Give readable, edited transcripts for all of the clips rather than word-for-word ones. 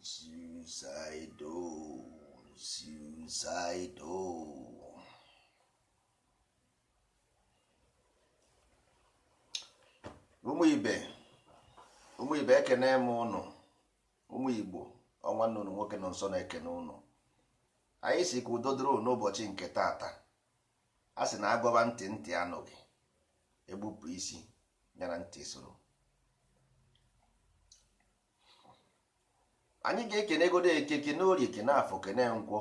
Suicidal, suicidal. Ụmụ ibe, ụmụ ibe, ekene m ụnụ. Ụmụ Igbo, ọnwa nnụnụ nwoke nọ nso na-ekene ụnụ. Anyị si ka udo dịrị ụnụ n'ụbọchị nke taata. A sị na agwaba ntị, ntị anụghị. Egbupụ isi ya na ntị soro. Anyị ga-ekene godo eke, kene orie, kene afọ, kene nkwọ,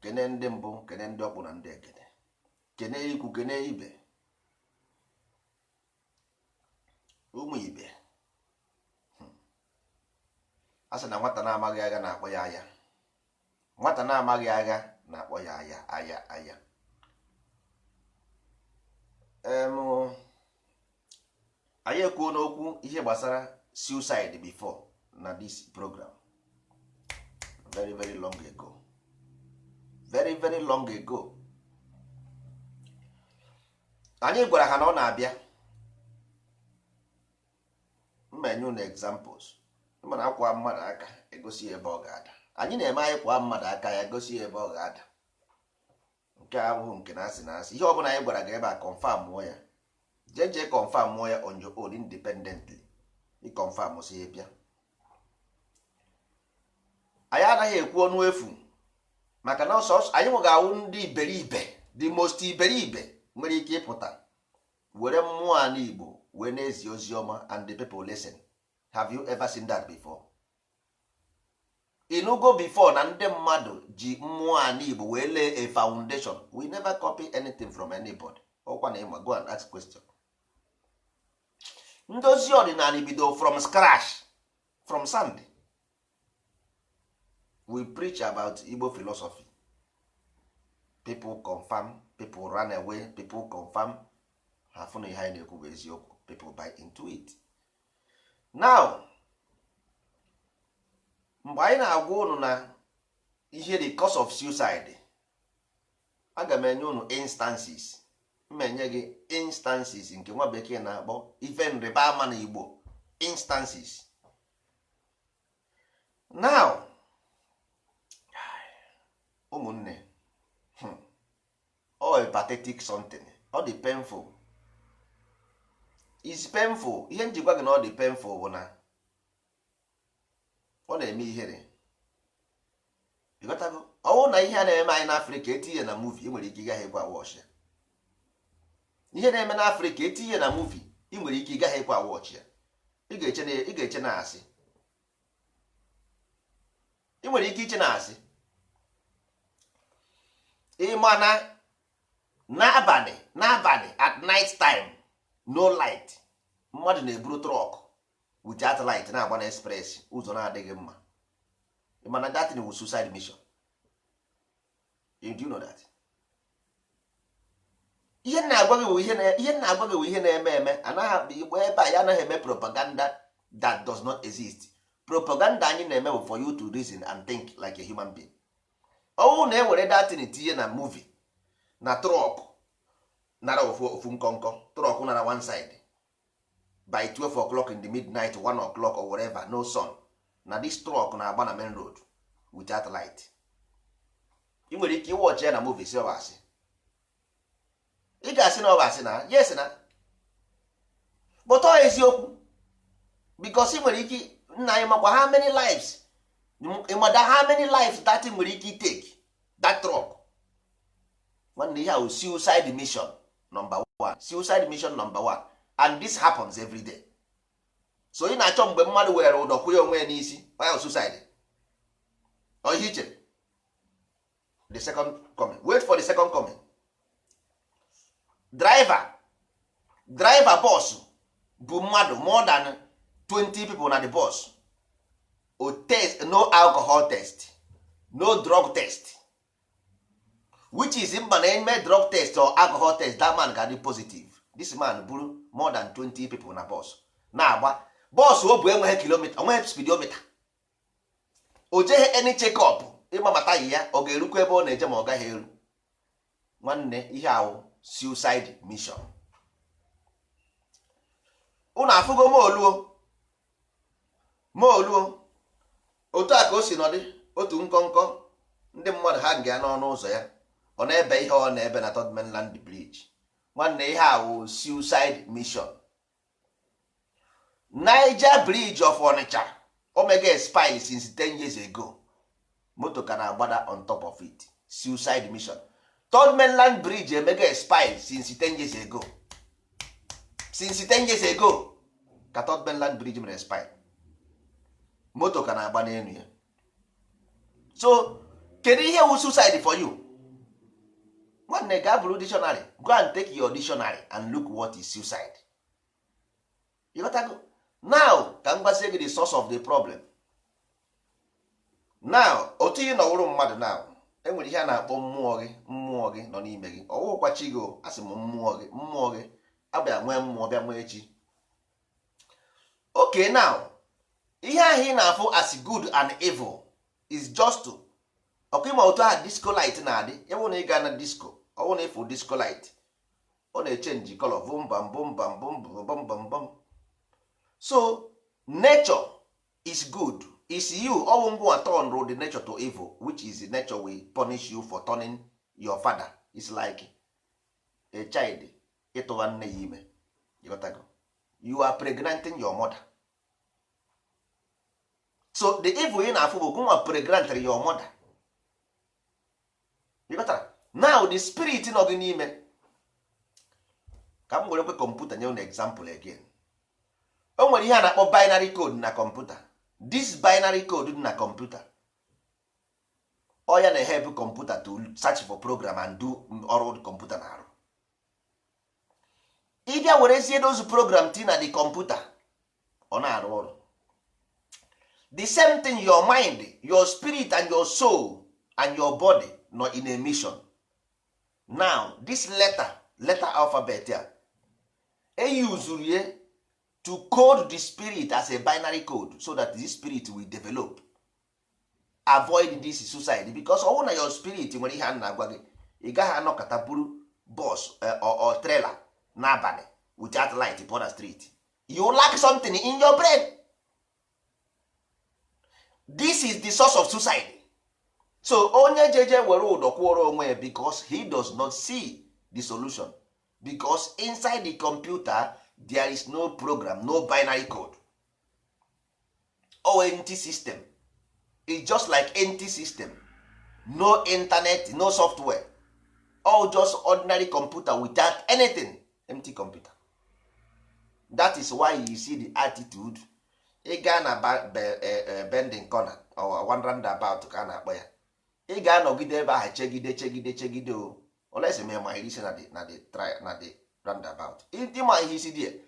kene ndị mbụ, kene ndị ọkpụ na ndị ekene, kene ikwu, kene ibe. Ụmụ ibe, a sị na nwata na-amaghị agha na-akpọ ya aya. Nwata na-amaghị agha na-akpọ ya aya, aya, aya. Anyị ekwuo n'okwu ihe gbasara suicide before na this program very very long ago, very very long ago. Anyị gwara ha na ọ na-abịa. Mma enye unu examples. Mana akwa mmadụ aka egosi ya ebe ọ ga-ada. Anyị na-eme anyị kwa mmadụ aka ya egosi ya ebe ọ ga-ada. Nke a abụghị nke na-asị na asị. Ihe ọbụla anyị gwara gị ebe a, confirm mụọ ya. Jee jee confirm mụọ ya on your own independently. Ị confirm si ya bịa. Anyị anaghị ekwu ọnụ efu, maka na ọsọ anyị nwe ga-awụ ndị iberibe, the most iberibe nwere ike ịpụta were mmụọ ala Igbo wee na-ezi ozi ọma, and the people listen. Have you ever seen that before? Inugo before na ndị mmadụ ji mmụọ ala Igbo wee lay a foundation? We never copy anything from anybody. Ọkwa na ịma, go and ask question. Ndozi ọdịnala bido from scratch, from sand. We preach about Igbo philosophy, people confirm, people run away, people confirm. Ha fụ na ihe anyị na-ekwu bụ eziokwu, people buy into it. Now, mgbe anyị na-agwa unu na ihe the cause of suicide, aga m enye unu instances. M enye gị instances nke nwa bekee na-akpọ ife nrịba ama na Igbo, instances. Now, ụmụnne, ọ pathetic something, ọ dị painful, is painful. Ihe njikwa gị na ọ dị painful bụ na ọ na-eme ihere. Ịghọtago? Ọwụ na ihe a na-eme anyị n'Afrịka etinye na movie, ị nwere ike ịgaghị ekwe watch ya. Ihe na-eme n'Afrịka etinye na movie, ị nwere ike ịgaghị ekwe watch ya. Ị ga-eche na asị. Ị nwere ike iche na asị. Ịma na n'abalị, n'abalị, at night time, no light, mmadụ na-eburu truck without light na-agba na express, ụzọ na-adịghị mma. Mana that thing was suicide mission. You do know that? Ihe na-agwa gị bụ ihe na-agwa gị bụ ihe na-eme eme. Anaghị Igbo ebe a ya anaghị eme propaganda that does not exist. Propaganda anyị na-eme bụ for you to reason and think like a human being. Ọnwụ na ewere datin tinye na movie na truck nara ofu ofu nkọnkọ, truck nara one side by 12 o'clock in the midnight, 1 o'clock or whatever, no sun, na this truck na-agba na main road without light, ị nwere ike iwatch ya na movie si ọ bụ asị. Ị ga-asị na ọ bụ asị na yes na, but ọ eziokwu, because ị nwere ike nna anyị makwa how many lives, ịmada how many lives that thing nwere ike take, that truck. Nwanne, ihe ahụ suicide mission number one, suicide mission number one, and this happens every day. So ị na-achọ mgbe mmadụ were ụdọ kwụnye onwe ya n'isi, onye suicide, ọ ihe i chere? The second coming, wait for the second coming. Driver, driver bus bụ mmadụ more than 20 people na the bus. O test, no alcohol test, no drug test, which is mba na eme drug test or alcohol test, that man ga-adị positive. This man buru more than 20 people na bus na-agba bus. O bụ enweghị kilometer, onweghị speedometer, o jeghị any check up ịgba mata yi ya, ọ ga-erukwa ebe ọ na-eje ma ọ gaghị eru. Nwanne, ihe ahụ suicide mission. Unu afụgo moluo moluo Otu a ka o si nọdị otu nkọnkọ ndị mmadụ ha nga n'ọnụ ụzọ ya, ọ na-ebe ihe ọ na-ebe na Third Mainland Bridge. Nwanne, ihe a wụ suicide mission. Niger Bridge of Onitsha omega expire since 10 years ago. Moto ka na-agbada on top of it. Suicide mission. Third Mainland Bridge emega expire since 10 years ago. Since 10 years ago ka Third Mainland Bridge mere expire, moto ka na-agba n'elu ya. So kedu ihe wu suicide for you? Nwanne, gaa bụrụ dictionary, go and take your dictionary and look what is suicide. You got go. Now ka m gwazie gị the source of the problem. Now, otu ị nọwụrụ mmadụ now, enwere ihe a na-akpọ mmụọ gị. Mmụọ gị nọ n'ime gị. Ọwụkwa chi gị o, asị m mmụọ gị. Mmụọ gị abịa nwee mmụọ, bịa nwee chi. Okay, now, ihe ahụ ị na-afụ as good and evil is just to ọkụ ịma otu ahụ disco light na-adị. Ịbụ na ị gaa na disco, ọ bụ na ịfụ disco light, ọ na-echange color, vum bam bum bam bum bum bum bum bum. So nature is good. Is you, ọwụ ngwa turn the nature to evil, which is nature will punish you for turning your father. Is like a child ịtụwa nne ya ime. You got go. You are pregnanting your mother. So the evil ị na-afụ bụ gụnwa pregnant your mother. You got that? Now, the spirit nọ gị n'ime, ka m were kwe kọmputa nye unu example again. O nwere ihe a na-akpọ binary code na kọmputa. This binary code dị na kọmputa, ọ ya na-help kọmputa to search for program and do ọrụ kọmputa na-arụ. Ịbịa werezie those program ti na the kọmputa, ọ na-arụ ọrụ. The same thing, your mind, your spirit and your soul and your body nọ in a mission. Now, this letter alphabet a eyuzuru ye to code the spirit as a binary code so that this spirit will develop, avoid this suicide, because ọ bụrụ na your spirit nwere ihe a na-agwa gị, ị gaghị anọkọta buru bus or trailer n'abalị without light pụọ na street. You lack something in your brain. This is the source of suicide. So onye jeje were ụdọ kwụọrọ onwe ya because he does not see the solution, because inside the computer there is no program, no binary code. Oh, empty system. It's just like empty system, no internet, no software, all just ordinary computer without anything, empty computer. That is why you see the attitude. Ị gaa na bending corner or one roundabout ka a na-akpọ ya, ị ga-anọgide ebe ahụ chegide, chegide, chegide o olesi ma ịma isi na the roundabout. Ịma ihe isi dị,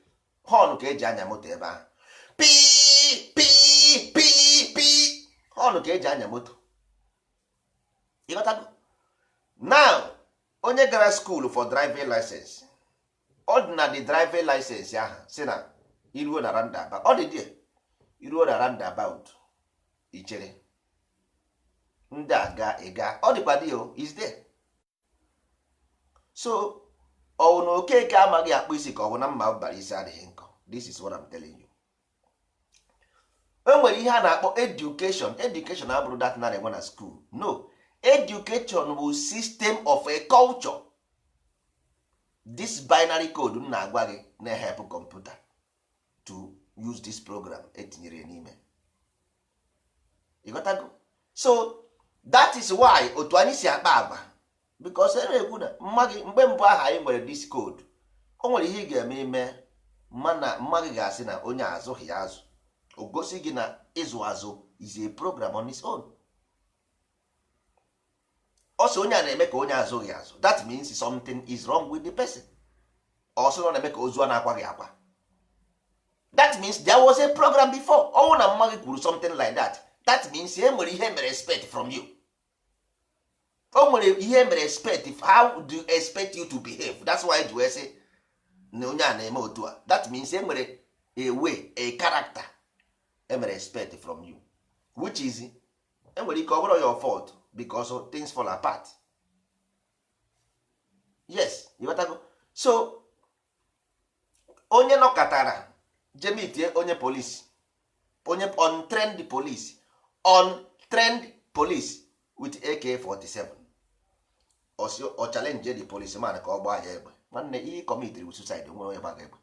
horn ka eji anya moto ebe ahụ, pii pii pii pii, horn ka eji anya moto. Ịghọtago? Now, onye gara school for driving license, ọ dị na the driving license ahụ si na iruo na roundabout, ọ dị there, iruo na roundabout, ichere ndị a ga ịga, ọ dịkwa dị o, is there. So ọ bụ na Okeke amaghị akpụ isi, ka ọ bụ na mma bara isi adịghị nkọ? This is what I'm telling you. E nwere ihe a na-akpọ education. Education abụrụ that na enwe na school. No, education bụ system of a culture. This binary code m na-agwa gị na-help computer to use this program etinyere n'ime. Ịghọtago? So that is why otu anyị si akpa agwa, because e na-ekwu na mma gị mgbe mbụ ahụ anyị nwere this code, o nwere ihe ị ga-eme ime mana mma gị ga-asị na onye azụghị ya azụ. O gosi gị na ịzụ azụ is a program on its own. Ọ sị onye a na-eme ka onye azụghị azụ, that means something is wrong with the person. Ọ sị na ọ na-eme ka ozu a na-akwaghị akwa, that means there was a program before. Ọnwụ na mma gị kwuru something like that, that means e nwere ihe mere expect from you. O nwere ihe mere expect. How do you expect you to behave? That's why ji wee sị na onye a na-eme otu a, that means e nwere a way, a character e mere expect from you, which is enwere ike ọ bụrụ your fault because things fall apart. Yes, ịghọtago? So onye nọkọtara jemitie onye polisi, onye untrained police, Untrained police with AK-47, ọ challenge the policeman ka ọ gbaa ya egbe. Nwanne, ihe committed with suicide. Nwere onye gbaga egbe?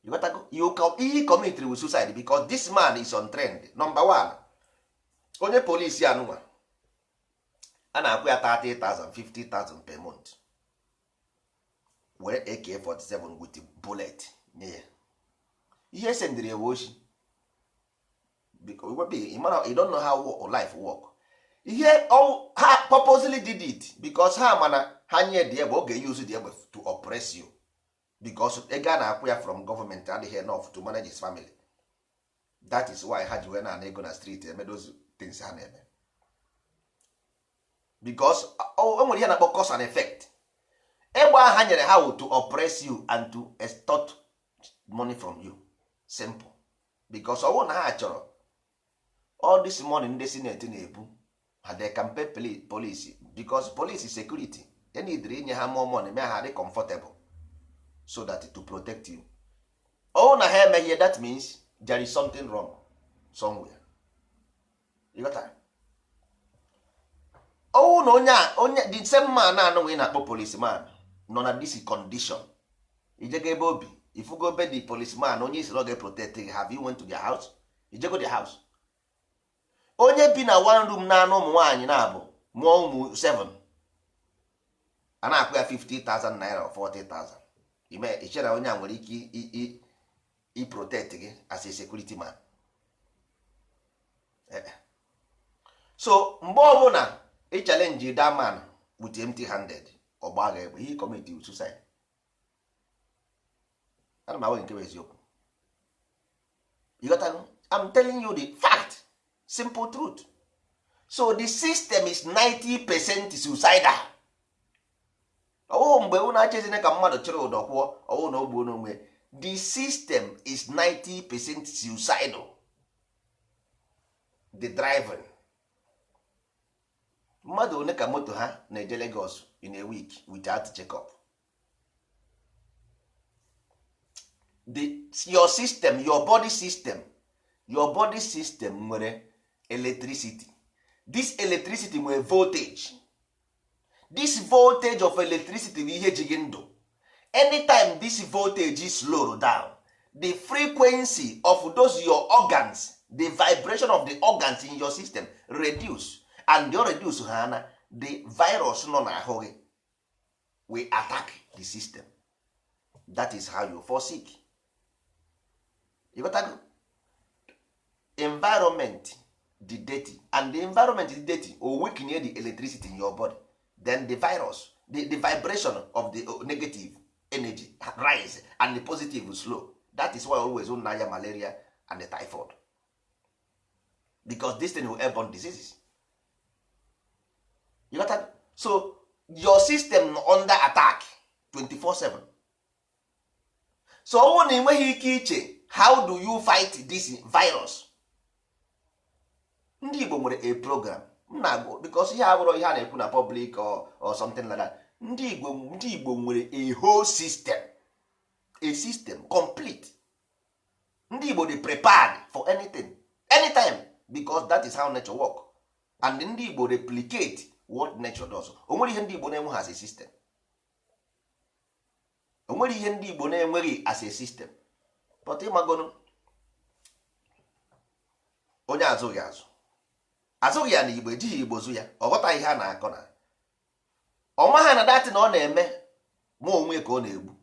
You got to go. Ihe committed with suicide because this man is untrained. Number one, onye polisi anụnwa a na-akwụ ya 30,000, 50,000 per month, were AK-47 with bullet nye ya. Ihe esendịrị ewe oshi because you don't know how life work. Ihe ha purposely did it because ha mana ha nye dị egbe, ọ ga-use the egbe to oppress you, because ego a na-akwụ ya from government adịghị enough to manage his family. That is why ha ji wee na-ana ego na street eme those things ha na-eme, because o nwere ihe na-akpọ cause and effect. Egbe ahụ ha nyere ha wụ to oppress you and to extort money from you, simple. Because ọ bụrụ na ha chọrọ all this money ndị senate na-ebu ha, they can pay police, because police is security. They need inye ha more money, mee ha dị comfortable so that to protect you. Ọ na ha emeghị, that means there is something wrong somewhere. You got that? Ọwụ na onye a, onye the same man anụnwa ị na-akpọ policeman nọ na this condition, ijego ebe obi ifugo be the policeman, onye isi na ọ ga-protect gị? Have you went to their house? Ijego their house? Onye bi na one room na-anụ ụmụ nwaanyị na-abụ, mụọ ụmụ 7, a na-akwụ ya 50,000 naira or 40,000, ime ichere onye a nwere ike i protect gị as a security man? So mgbe ọbụla ị challenge that man with empty handed, ọ gbaa gị egbe, ihe commit suicide. Ana m agwa gị nke bụ eziokwu. You got to, I'm telling you the fact, simple truth. So the system is 90% suicidal. Ọwụ mgbe unu achezina ka mmadụ chịrị ụdọ kwụọ, ọwụ na o gbuo n'onwe. The system is 90% suicidal. The driving, mmadụ one ka moto ha na-eje Lagos in a week without check-up? Your system, your body system, your body system nwere electricity. This electricity nwere voltage. This voltage of electricity bụ ihe ji gị ndụ. Anytime this voltage is slow down, the frequency of those your organs, the vibration of the organs in your system reduce, and the reduce ha na the virus nọ n'ahụ gị will attack the system. That is how you fall sick. You got to environment the dirty, and the environment is dirty o weaken the electricity in your body. Then the virus, the vibration of the negative energy rise and the positive will slow. That is why always unu na-aya malaria and the typhoid, because this thing will airborne diseases. You got that? So your system nọ under attack 24/7. So ọ bụrụ na ị nweghị ike iche, how do you fight this virus? Ndị Igbo nwere a program m na-agụ, because ihe abụrụ ihe a na-ekwu na public or something like that. Ndị Igbo nwere a whole system, a system complete. Ndị Igbo dị prepared for anything, anytime, because that is how nature work, and ndị Igbo replicate what nature does. O nwere ihe ndị Igbo na-enweghị as a system? O nwere ihe ndị Igbo na-enweghị as a system? But ịmagonu onye azụghị azụ, azụghị ya na Igbo, ejighị Igbo zụ ya, ọ ghọtaghị ihe a na-akọ na ọ maha na that na ọ na-eme ma onwe ka ọ na-egbu.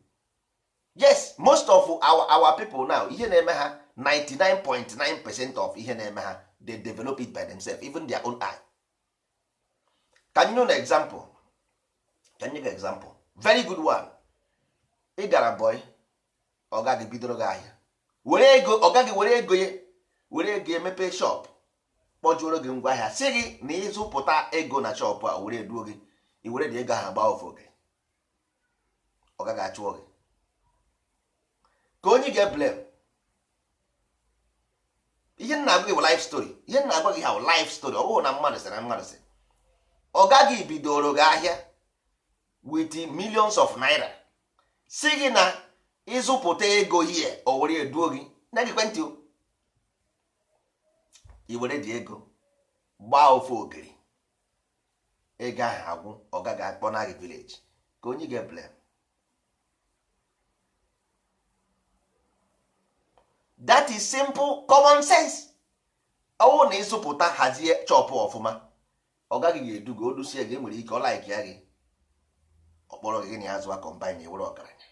Yes, most of our people now, ihe na-eme ha, 99.9% of ihe na-eme ha, they develop it by themselves, even their own eye. Can you know example? Can you give example? Very good one. Ị gara boy, ọ gaghị bidoro gị ahịa, were ego, ọ gaghị were ego ya, were ego emepe shop, kpọjuoro gị ngwa ahịa, sị gị na ịzụpụta ego na shop a, were eduo gị, i were dị ego ahụ agba ofu oge, ọ gaghị achụọ gị. Ka onye ga-eblame? Ihe m na-agwa gị bụ life story. Ihe m na-agwa gị ha bụ life story. Ọ bụghị na mmadụ sị na mmadụ sị. Ọ gaghị bidoro gị ahịa with millions of naira, si gị na ịzụpụta ego hie, o were eduo gị na gị ekwentị o. I were dị ego gbaa ofe ogiri, ego ahụ agwụ, ọ gaghị akpọ na gị village ka onye ga-blame. That is simple common sense. Ọwụ na ịzụpụta hazie chọpụ ọfụma, ọ gaghị ga-eduga o dusie gị, enwere ike ọ like ya gị, ọ kpọrọ gị na ya zụwa combine ewere ọgaranya.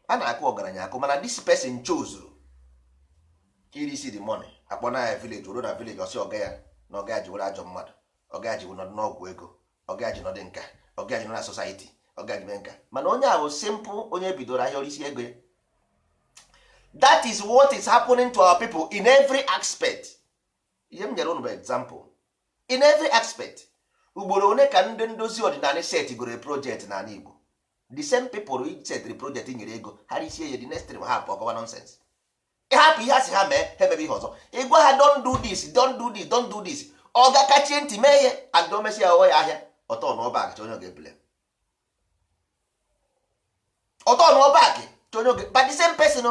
A na-akụ ọgaranya akụ, mana this person chose irisi the money, akpọ na ya village, ruo na village, ọsị ọga ya na ọga ya ji were ajọ mmadụ, ọga ya ji nọdụ n'ọgwụ ego, ọga ya ji nọdụ nka, ọga ya ji nọ na society, ọga ya ji mee nka. Mana onye ahụ simple, onye bidoro ahịa orisi ego ya. That is what is happening to our people in every aspect. Ihe m nyere unu bụ example in every aspect. Ugboro one ka ndị ndozi ọdịnala set goro project n'ala Igbo, the same people setịrị project nyere ego ha risie ya, the next thing ha pụọ kọwa nonsense. Ịhapụ ihe a sị ha mee, ha emebe ihe ọzọ. Ịgwa ha don't do this, don't do this, don't do this, ọ ga kachie ntị mee ihe, and o mesịa ọghọ ya ahịa ọtọ n'ọba akị onye ga-ebule ọtọ n'ọba akị onye oge. But the same person,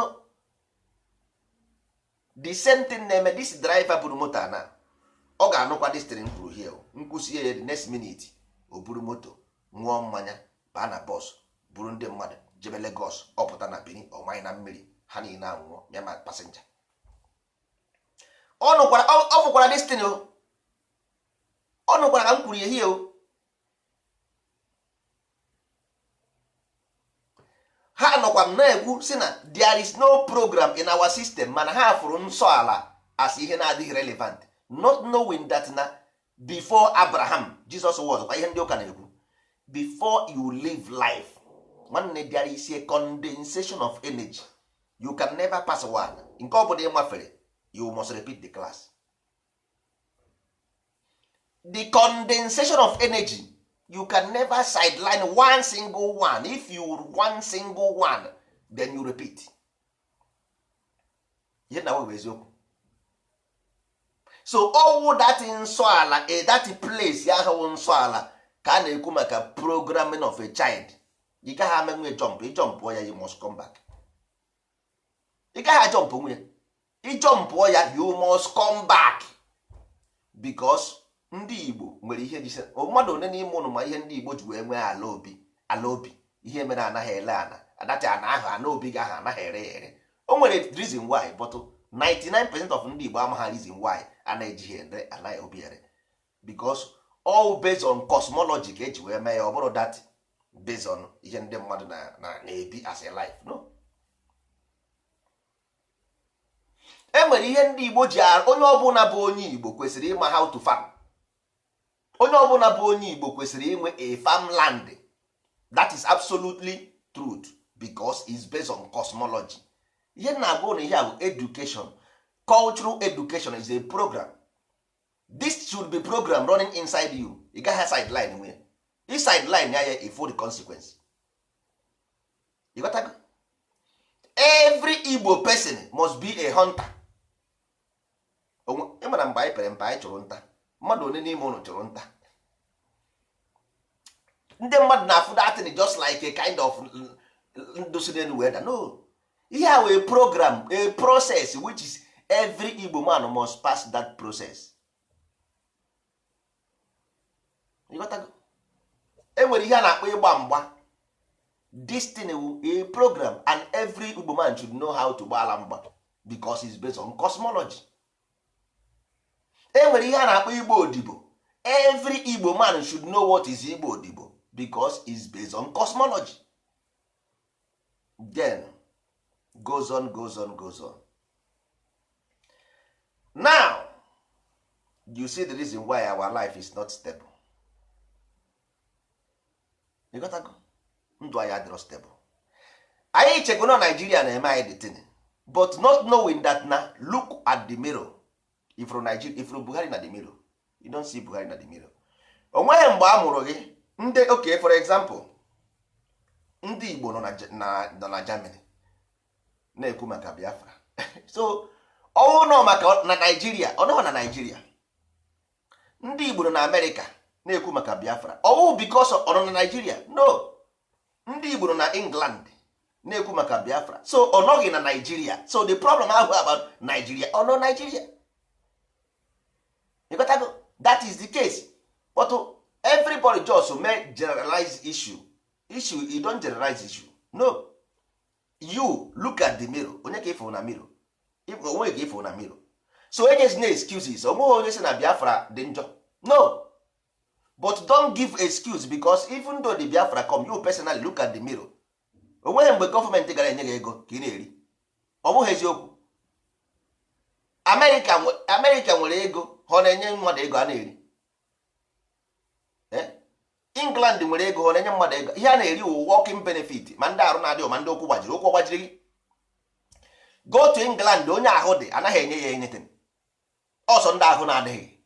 the same thing na-eme. This driver buru moto na ọ ga-anụkwa this thing kwuru here, nkwụsie ya, the next minute o buru moto, ṅụọ mmanya, baa na bọs, buru ndị mmadụ jebe Lagos, ọ pụta na Benin, ọ manye na mmiri, ha niile anwụọ ya ma passenger. Ọ nụkwara, ọ fụkwara this thing o, ọ nụkwara ka m kwuru ihe o. Ha nọkwa m na-ekwu si na there is no program in our system, mana ha fụrụ nsọ ala as ihe na-adịghị relevant, not knowing that na before Abraham, Jesus was. Kwa ihe ndị ụka na-ekwu, before you live life, nwanne, there is a condensation of energy. You can never pass one. Nke ọ bụla ị mafere, you must repeat the class. The condensation of energy, you can never sideline one single one. If you one single one, then you repeat. Ihe na bụ eziokwu. So ọwụ that nsọ ala, that place ahụ nsọ ala ka a na-ekwu maka programming of a child. Ị gaghị ame nwunye jump, ị jump ya, you must come back. Ị gaghị ajump nwunye, ị jump ya, you must come back, because ndị Igbo nwere ihe ji mmadụ one n'ime ụnụ ma ihe ndị Igbo ji wee nwee ala obi. Ala obi, ihe mere anaghị ele ana adacha ana ahụ, ana obi gị ahụ anaghị ere ya ere. O nwere reason why, but 99% of ndị Igbo amaghị reason why a na-ejighị ere anaghị obi ere, because all based on cosmology ka eji wee mee ya. Ọ bụrụ that based on ihe ndị mmadụ na-ebi as a life, no. E nwere ihe ndị Igbo ji, onye ọbụla bụ onye Igbo kwesịrị ịma how to farm. Onye ọbụla bụ onye Igbo kwesịrị inwe a farmland. That is absolutely truth, because it's based on cosmology. Ihe na-agwa na ihe a bụ education. Cultural education is a program. This should be program running inside you. Ị gaghị sideline nwe ị sideline ya, ya ifo the consequence. You got to. Every Igbo person must be a hunter. Ị mara mgbe anyị pere mpe, anyị chụrụ nta. Mmadụ one n'ime ụlọ chụrụ nta. Ndị mmadụ na-afụ that just like a kind of ndosi n'elu wee da. No, ihe a wee program, a process which is every Igbo man must pass that process. E nwere ihe a na-akpọ ịgba mgba. This thing a program, and every Igbo man should know how to gbala mgba, because it's based on cosmology. E nwere ihe a na-akpọ igbo odibo. Every Igbo man should know what is igbo odibo, because it's based on cosmology. Then goes on, goes on, goes on. Now you see the reason why our life is not stable. You got to go. Ndụ anyị adịrọ stable. Anyị chekwa na Nigeria na-eme anyị the thing, but not knowing that na look at the mirror. Ifuru Nigeria, ifuru Buhari na the mirror, you don't see Buhari na the mirror. O nweghị mgbe a mụrụ gị ndị okay, for example, ndị Igbo nọ na Germany na-ekwu maka Biafra. So ọnwụ nọ maka na Nigeria, ọ nọghị na Nigeria. Ndị Igbo nọ na America na-ekwu maka Biafra, ọwụ because ọ nọ na Nigeria? No. Ndị Igbo nọ na England Na-ekwu maka Biafra. So ọ nọghị na Nigeria. So the problem ahụ about Nigeria, ọ nọ Nigeria. You got to go. That is the case. But everybody just may generalize issue. Issue, you don't generalize issue. No. You look at the mirror. Onye ka ịfụ na mirror? Onwe ka ịfụ na mirror. So enyezina excuses. Onweghị onye si na Biafra dị njọ. No. But don't give excuse, because even though the Biafra come, you personally look at the mirror. Onweghị mgbe gọọmenti gara enye gị ego ka ị na-eri. Ọ bụghị eziokwu. Amerịka nwere ego, ha ọ na-enye mmadụ ego a na-eri? England nwere ego, ha ọ na-enye mmadụ ego ihe a na-eri? Wụ working benefit, ma ndị arụ na-adịghị, ma ndị ụkwụ gbajiri, ụkwụ gbajiri gị. Go to England, onye ahụ dị anaghị enye ya anything, ọsọ ndị ahụ na-adịghị.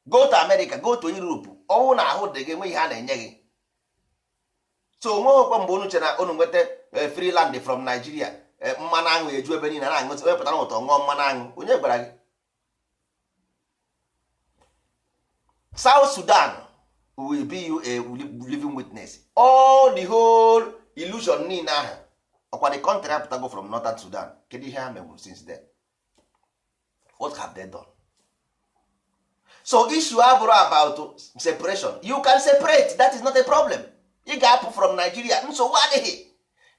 Go to America, go to Europe, ọnwụ na ahụ dị gị, enwe ihe a na-enye gị. So onwe okwe mgbe unu chere na unu nweta free land from Nigeria, mmanụ aṅụ eju ebe niile na-aṅụ, wepụtara ụtọ ṅụọ mmanụ aṅụ. Onye gwara gị? South Sudan will be you a living witness. All the whole illusion niile ahụ, ọkwa the country apụtago from Northern Sudan. Kedu ihe ha mewuru since then? What have they done? So issue abụrụ about separation. You can separate, that is not a problem. Ị ga-apụ from Nigeria, nsogbu adịghị.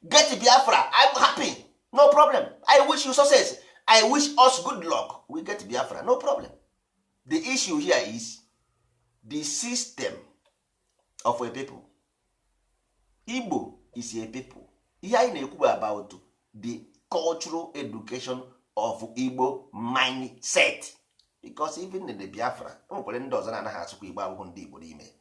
Get Biafra, I'm happy, no problem. I wish you success, I wish us good luck. We get Biafra, no problem. The issue here is the system of a people. Igbo is a people. Ihe anyị na-ekwu about the cultural education of Igbo mindset, because even in the Biafra, enwekwara ndị ọzọ na-anaghị asụkwa Igbo, abụghị ndị Igbo n'ime.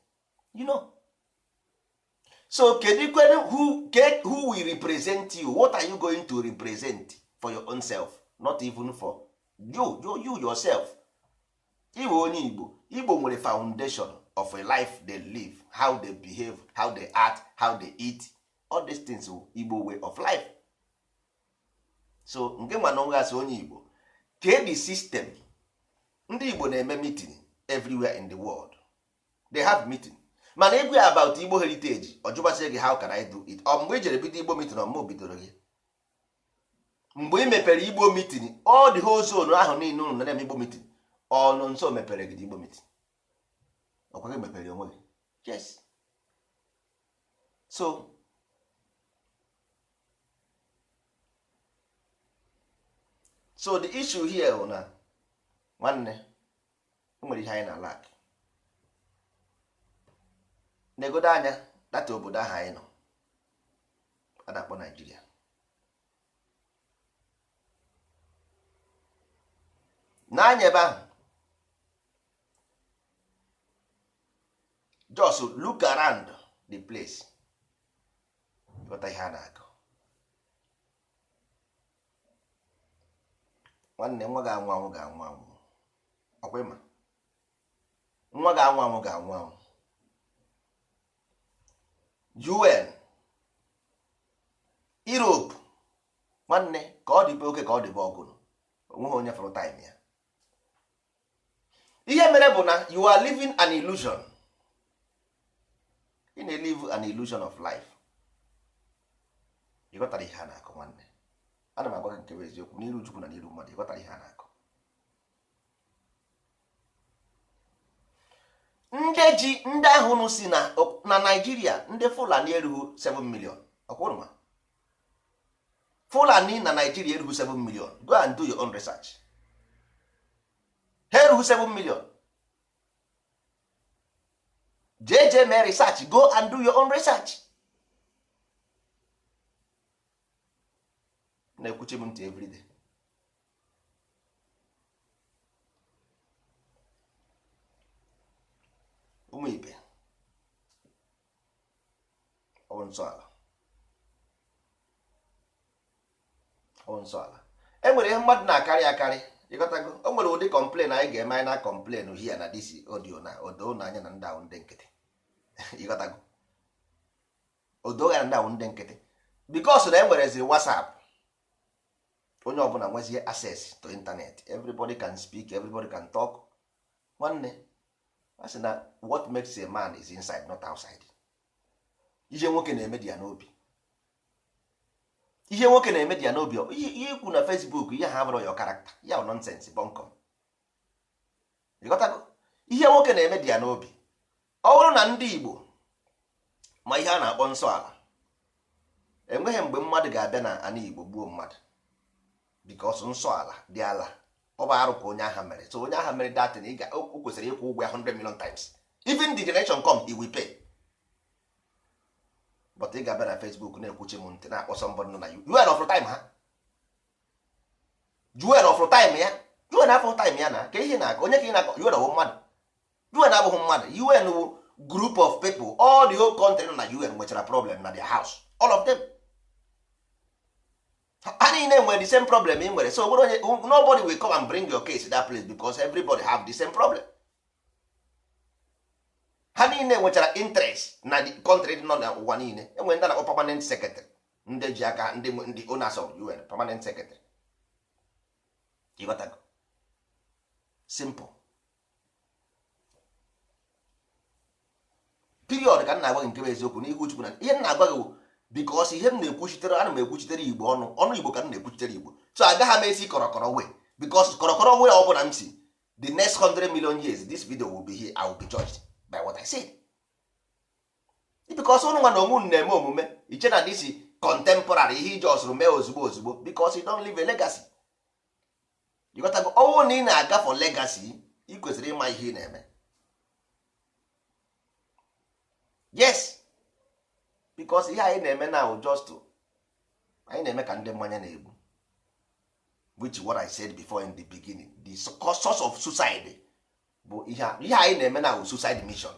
So kedu kwenu who will represent you? What are you going to represent for your own self? Not even for you yourself. Iwe onye Igbo, Igbo nwere foundation of a life they live, how they behave, how they act, how they eat. All these things wụ Igbo way of life. So nke nwa na onwe asị onye Igbo, kee the system. Ndị Igbo na-eme meeting everywhere in the world. They have meeting, mana ịgwa ya about Igbo heritage, ọ jụbasị gị, "How can I do it?" Ọ mgbe i jere bido Igbo meeting, ọmụ bidoro gị mgbe ị mepere Igbo meeting, all the whole zone ahụ niile unu na-eme Igbo meeting, ọnụ nso mepere gị Igbo meeting, ọkwa gị mepere onwe gị? Yes. So the issue here bụ na, nwanne, nwere ihe anyị na lack. Negodo anya data obodo ahụ anyị nọ a na-akpọ Naijiria. N'anya ebe ahụ, just look around the place, ghọta ihe a na-akọ. Nwanne, nwa ga-anwụ anwụ ga-anwụ anwụ. Ọkwa ịma nwa ga-anwụ anwụ ga-anwụ anwụ. UN, Europe, nwanne, ka ọ dịbe oke, ka ọ dịbe ọgụnụ, onweghị onye fụrụ time ya. Ihe mere bụ na you are living an illusion. Ị na-elive an illusion of life. Ị ghọtara ihe a na-akọ? Nwanne, ana m agwa gị nke bụ eziokwu n'iru Chukwu na n'iru mmadụ. Ị ghọtara ihe a na-akọ? Ndị ji ndị ahụ nụ si na Naijiria, ndị Fulani erughị 7 million. Ọkwụrụma Fulani na Naijiria erughị 7 million. Go and do your own research. Ha erughị 7 million. Jee jee mee research. Go and do your own research. Na-ekwuchi m ntị everyday. Ụmụ ibe, ọ bụ nsọala, ọ bụ nsọala. E nwere ihe mmadụ na-akarị akarị, ịghọtago? O nwere ụdị complain anyị ga-eme. Anyị na complain here na this audio na odo na anya na ndị ahụ ndị nkịtị, ịghọtago? Odo ya na ndị ahụ ndị nkịtị, because na e nwerezi WhatsApp, onye ọbụla nwezie access to internet. Everybody can speak, everybody can talk. Nwanne, a sị na what makes a man is inside, not outside. Ihe nwoke na-eme dị ya n'obi. Ihe nwoke na-eme dị ya n'obi. Ihe ikwu na Facebook, ihe ha bụrụ your character ya bụ nonsense bunkum. Ịghọtago? Ihe nwoke na-eme dị ya n'obi. Ọ bụrụ na ndị Igbo ma ihe a na-akpọ nsọ ala, enweghị mgbe mmadụ ga-abịa na ana Igbo gbuo mmadụ, because nsọ ala dị ala. Ọ bụ arụ ka onye agha mere. So onye agha mere that thing, o kwesịrị ịkwụ ụgwọ ya 100 million times. Even the generation come, he will pay. But ị ga-abịa na Facebook na-ekwuchi m ntị, na-akpọ somebody nọ na UN of time ha, UN of time ya, UN afọ time ya na ka ihe na-akọ onye ka ị na-akọ. UN ọwụ mmadụ? UN abụghị mmadụ. UN wụ group of people. All the whole country nọ na UN nwechara problem na their house. All of them, ha niile nwere the same problem ị nwere. So nwere onye, nobody will come and bring your case to that place, because everybody have the same problem. Ha niile nwechara interest na the country dị nọ n'ụwa niile. Enwere ndị a na-akpọ permanent secretary, ndị ji aka, ndị owners of UN, permanent secretary. Ịghọtago? Simple period. Ka m na-agwa gị nke bụ eziokwu n'ihu Chukwu na ihe m na-agwa gị bụ because ihe m na-ekwuchitere, ana m ekwuchitere Igbo ọnụ ọnụ Igbo ka m na-ekwuchitere Igbo. So agaghị m esi kọrọkọrọ wee, because kọrọkọrọ wee ọ bụla m si, the next 100 million years this video will be here, I will be judged by what I said, because ụnụ nwa na onwe unu na-eme omume iche na this contemporary ihe iji ọsụrụ mee ozugbo ozugbo, because you don't leave a legacy. You got to go. Ọnwụ na ị na-aga for legacy, ị kwesịrị ịma ihe ị na-eme. Yes, because ihe anyị na-eme now, just anyị na-eme ka ndị mmanya na-egbu, which what I said before in the beginning, the source of suicide bụ ihe anyị na-eme now, suicide mission.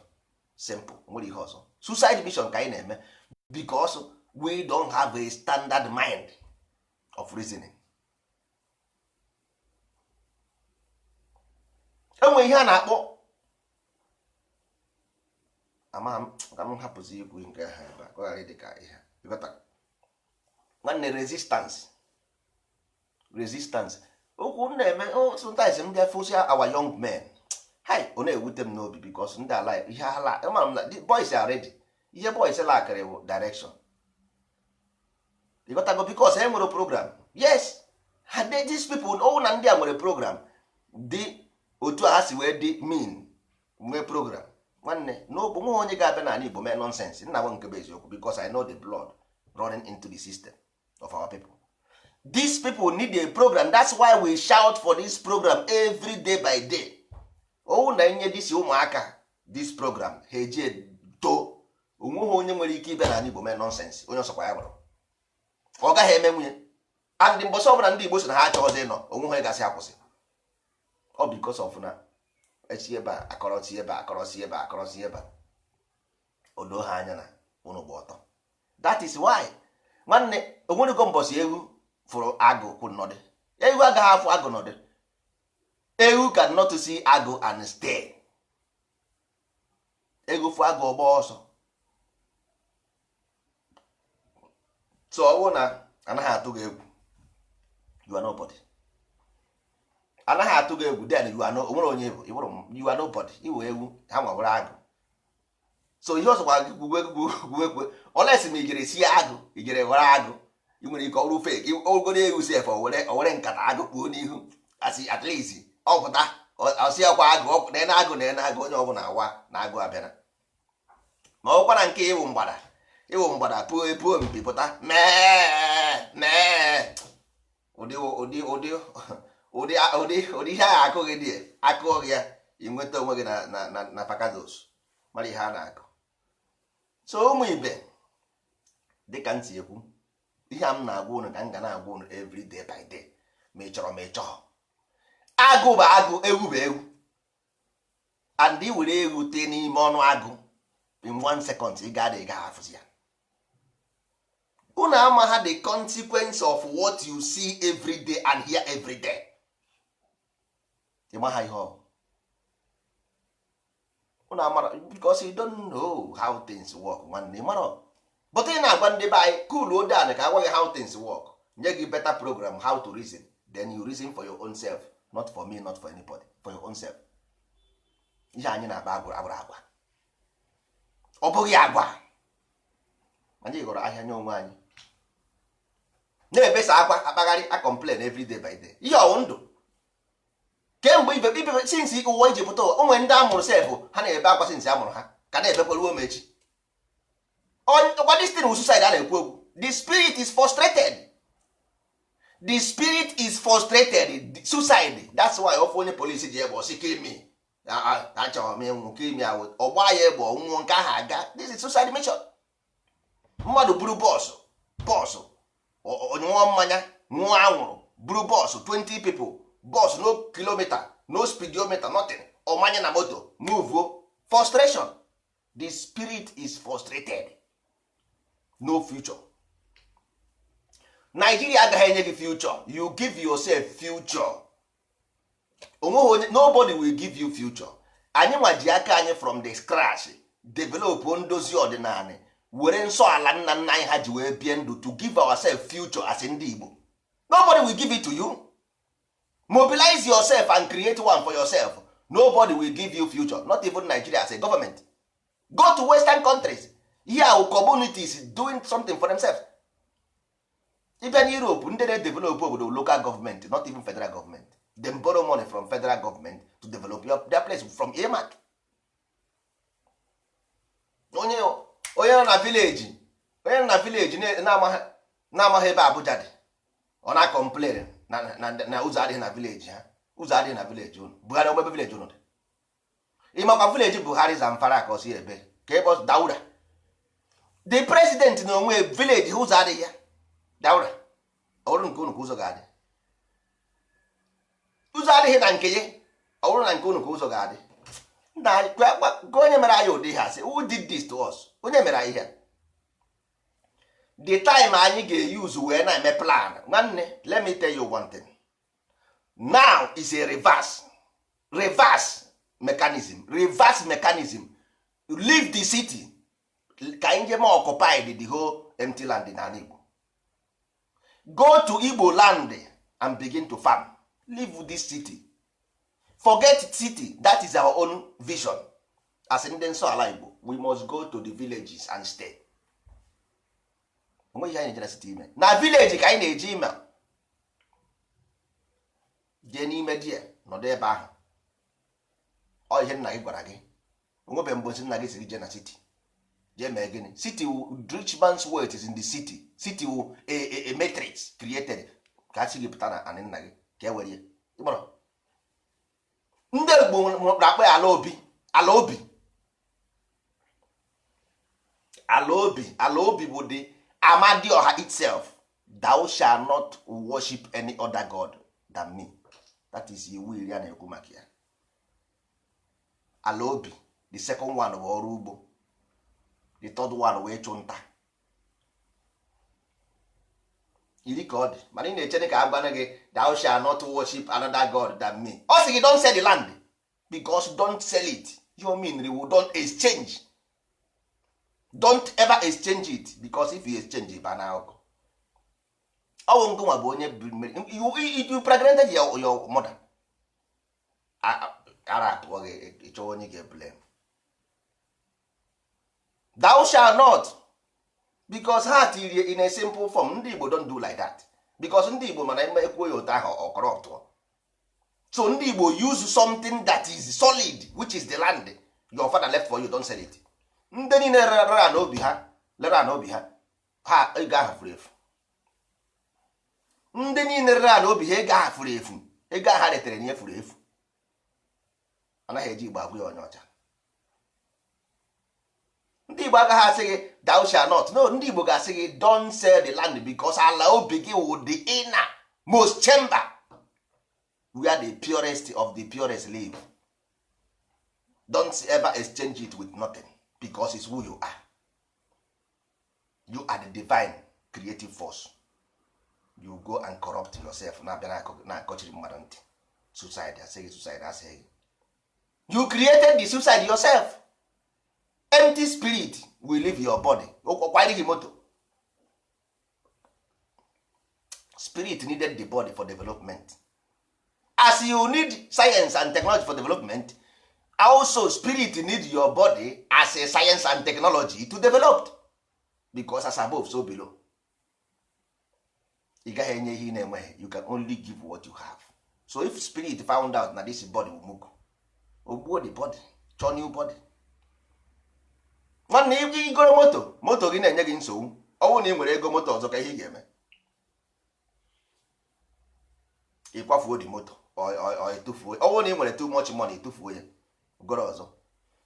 Simple. Nwere ihe ọzọ, suicide mission ka anyị na-eme, because we don't have a standard mind of reasoning. Enwe ihe a na-akpọ, ama m ka m hapụzi ikwu nke ha ebe a ka ọ ghara ịdị ka ihe. Nwanne, resistance, resistance okwu m na-eme. Sometimes m bịa fụsịa our young men, hi, ọ na-ewute m n'obi, because ndị ala ihe ala ama m na the boys are ready. Ihe boys lakịrị bụ direction. Ịghọtago? Because e nwere program. Yes, ha, these people, ọwụ na ndị a nwere program dị otu a ha si wee dị mean nwee program. Nwanne, n'obu nwa onye ga-abịa n'ala Igbo mee nonsense. Nna m, nke bụ eziokwu, because I know the blood running into the system of our people. These people need a program. That's why we shout for this program every day by day. Owu na nye disi ụmụaka this program, ha eji too. Onweghị onye nwere ike ịbịa n'ala Igbo mee nonsense. Onye ọsọkwa ya bụrụ, ọ gaghị eme nwunye. And mbọsị ọbụla ndị Igbo si na ha achọghịzị ịnọ onwe ha, gasị akwụsị. Ọ because of na esi ebe a akọrọsi ebe a, akọrọsi ebe a, akọrọsi ebe a, o doo ha anya na ụnụ gba ọtọ. That is why, nwanne, onwerego mbọsị ewu fụrụ agụ kwụ nọdị. Ewu agaghị afụ agụ nọdị. Ewu can not see agụ and stay. Ewu fụ agụ, ọgba ọsọ. So ọ bụrụ na anaghị atụ gị egwu, you are nobody. Anaghị atụ gị egwu, then you are no, onwere onye bụ you are nobody. Iwe ewu ha nwawere agụ. So ihe ọzọkwa gị gwuwe gwuwe ekwe olesi ma ijere sie agụ, ijere were agụ, ị nwere ike ọrụ fake ogoro ewu sef, owere nkata agụ kpuo n'ihu, asị at least ọ pụta ọsị ọkwa agụ na agụ na agụ, onye ọbụla awa na agụ abịara. Ma ọkwa na nke ịwụ mgbada, ịwụ mgbada puo puo mpi pụta mee mee ụdị ụdị ụdị ụdị ụdị ụdị ihe ahụ akụghị dị akụọ gị ya, ị nweta onwe gị na na na pakados mara ihe a na-akụ. So ụmụ ibe, dịka ntị ekwu ihe a m na-agwa unu, ka m ga na-agwa unu every day by day, ma ị chọrọ ma ị chọghọ. Agụ bụ agụ, ewu bụ ewu. And ị were ewu tee n'ime ọnụ agụ, in one second ị ga-ada, ị gaghị afụzi ya. Unu ama ha the consequence of what you see every day and hear every day. Ị ma ha ihe ọ unu amara, because you don't know how things work. Nwanne, ị mara, but ị na-agwa ndị be anyị cool down ka agwa gị how things work, nye gị better program how to reason. Then you reason for your own self, not for me, not for anybody, for your own self. Ihe anyị na-akpa agwụrụ agwụrụ agwa, ọ bụghị agwa anyị ghọrọ ahịa nye onwe anyị. Na-ebesa akwa, akpagharị, a complain every day by day. Ihe ọwụ ndụ kemgbe ibe ibe since ụwa iji pụta ụwa. Onwe ndị amụrụ sef, ha na-ebe akwa since amụrụ ha, ka na-ebekwa ruo m echi. Ọkwa this thing, suicide a na-ekwu okwu, the spirit is frustrated, the spirit is frustrated. Suicide, that's why ofu onye polisi ji egbe, ọsị, "Kill me, achọrọ m ịnwụ, kill me." Ahụ ọgba ya egbe, ọnwụọ. Nke ahụ aga. This is suicide mission. Mmadụ buru bus, bus ṅụọ mmanya, ṅụọ anwụrụ, buru bus 20 people, bus no kilometer, no speedometer, nothing, ọmanye na moto, move. Frustration, the spirit is frustrated. No future. Nigeria agaghị enye gị future. You give yourself future. Onweghị onye, nobody will give you future. Anyị nwa ji aka anyị from the scratch develop ndozi ọdịnala, were nsọ ala nna nna anyị ha ji wee bie ndụ to give ourselves future as ndị Igbo. Nobody will give it to you. Mobilize yourself and create one for yourself. Nobody will give you future, not even Nigeria as a government. Go to western countries here, our communities doing something for themselves. Ịbịa na Europe, ndị na-edevelop obodo, local government, not even federal government. Them borrow money from federal government to develop their place from earmark. Onye nọ na village, onye nọ na village na-amaghị ebe Abuja dị, ọ na-complain na ụzọ adịghị na village ha. Ụzọ adịghị na village unu? Buhari, ọgbebe village unu dị? Ịmakwa village Buhari? Zamfara ka ọ si ebe ka ebe Daura, the president na onwe village ha, ụzọ adịghị ya. Daura, ọ bụrụ nke unu ka ụzọ ga-adị? Ụzọ adịghị na nke ya, ọ bụrụ na nke unu ka ụzọ ga-adị? Na ka onye mere anyị ụdị ha sị, "Who did this to us?" Onye mere anyị ihe? The time anyị ga-use wee na-eme plan, nwanne, let me tell you one thing now is a reverse mechanism, reverse mechanism. Leave the city ka anyị jee occupied the whole empty land in ala Igbo. Go to Igbo land and begin to farm. Leave this city, forget city. That is our own vision as ndị nsọ ala Igbo. We must go to the villages and stay. Onweghị ihe anyị na-eje na city ime. Na village ka anyị na-eje ime. Jee n'ime die, nọdụ ebe ahụ. Ọ ihe nna gị gwara gị. Onwebe mgbe nna gị siri jee na city jee mee gịnị? City, rich man's wealth is in the city. City wu a matrix created ka a sị gị pụta na anị nna gị ka e were ya. Ịgbọrọ ndị Igbo na-akpọ ya ala obi, ala obi, ala obi. Ala obi bụ the Amadioha itself. Thou shall not worship any other god than me. That is iwu iri a na-ekwu maka ya, ala obi. The second one bụ ọrụ ugbo. The third one wee chụ nta. Iri ka ọ dị, mana ị na-echere ka a gwana gị, "Thou shall not worship another god than me." Ọ sị gị, "Don't sell the land," because don't sell it, you mean we don't exchange. Don't ever exchange it, because if you exchange, ịba na akụkọ. Ọ bụ ngụnwa bụ onye you pregnanted your mother. Ara atụọ gị, ịchọwa onye ga-eblame. Thou shall not, because ha tiri in a simple form. Ndị Igbo don't do like that, because ndị Igbo mana eme ekwuo ya otu ahụ, ọ corrupt. So ndị Igbo use something that is solid, which is the land your father left for you. Don't sell it. Ndị niile rere n'obi ha, lere n'obi ha, ha ego ahụ furu efu. Ndị niile rere n'obi ha, ego ahụ furu efu. Ego ahụ ha retere na ihe furu efu. Anaghị eji Igbo agwụ ya onye ọcha. Ndị Igbo agaghị asị gị, "Thou shall not." No, ndị Igbo ga-asị gị, "Don't sell the land," because ala obi gị wụ the inner most chamber where the purest of the purest live. Don't ever exchange it with nothing, because it's who you are. You are the divine creative force. You go and corrupt yourself, na-abịa na-akọchiri mmadụ ntị. Suicide, asị gị suicide, asị gị you created the suicide yourself. Empty spirit will leave your body, kwanyere gị moto. Spirit needed the body for development. As you need science and technology for development, also spirit need your body as a science and technology to develop, because as above, so below. Ị gaghị enye ihe ị na-enweghị. You can only give what you have. So if spirit found out na this body will mugu, ogbuo the body, chọọ new body. Nwanne, igoro moto, moto gị na-enye gị nsogbu, ọ bụrụ na ị nwere ego moto ọzọ, ka ihe ị ga-eme? Ịkwafuo dị moto, ọ etufuo. Ọ bụrụ na ị nwere too much money, etufuo ya, goro ọzọ.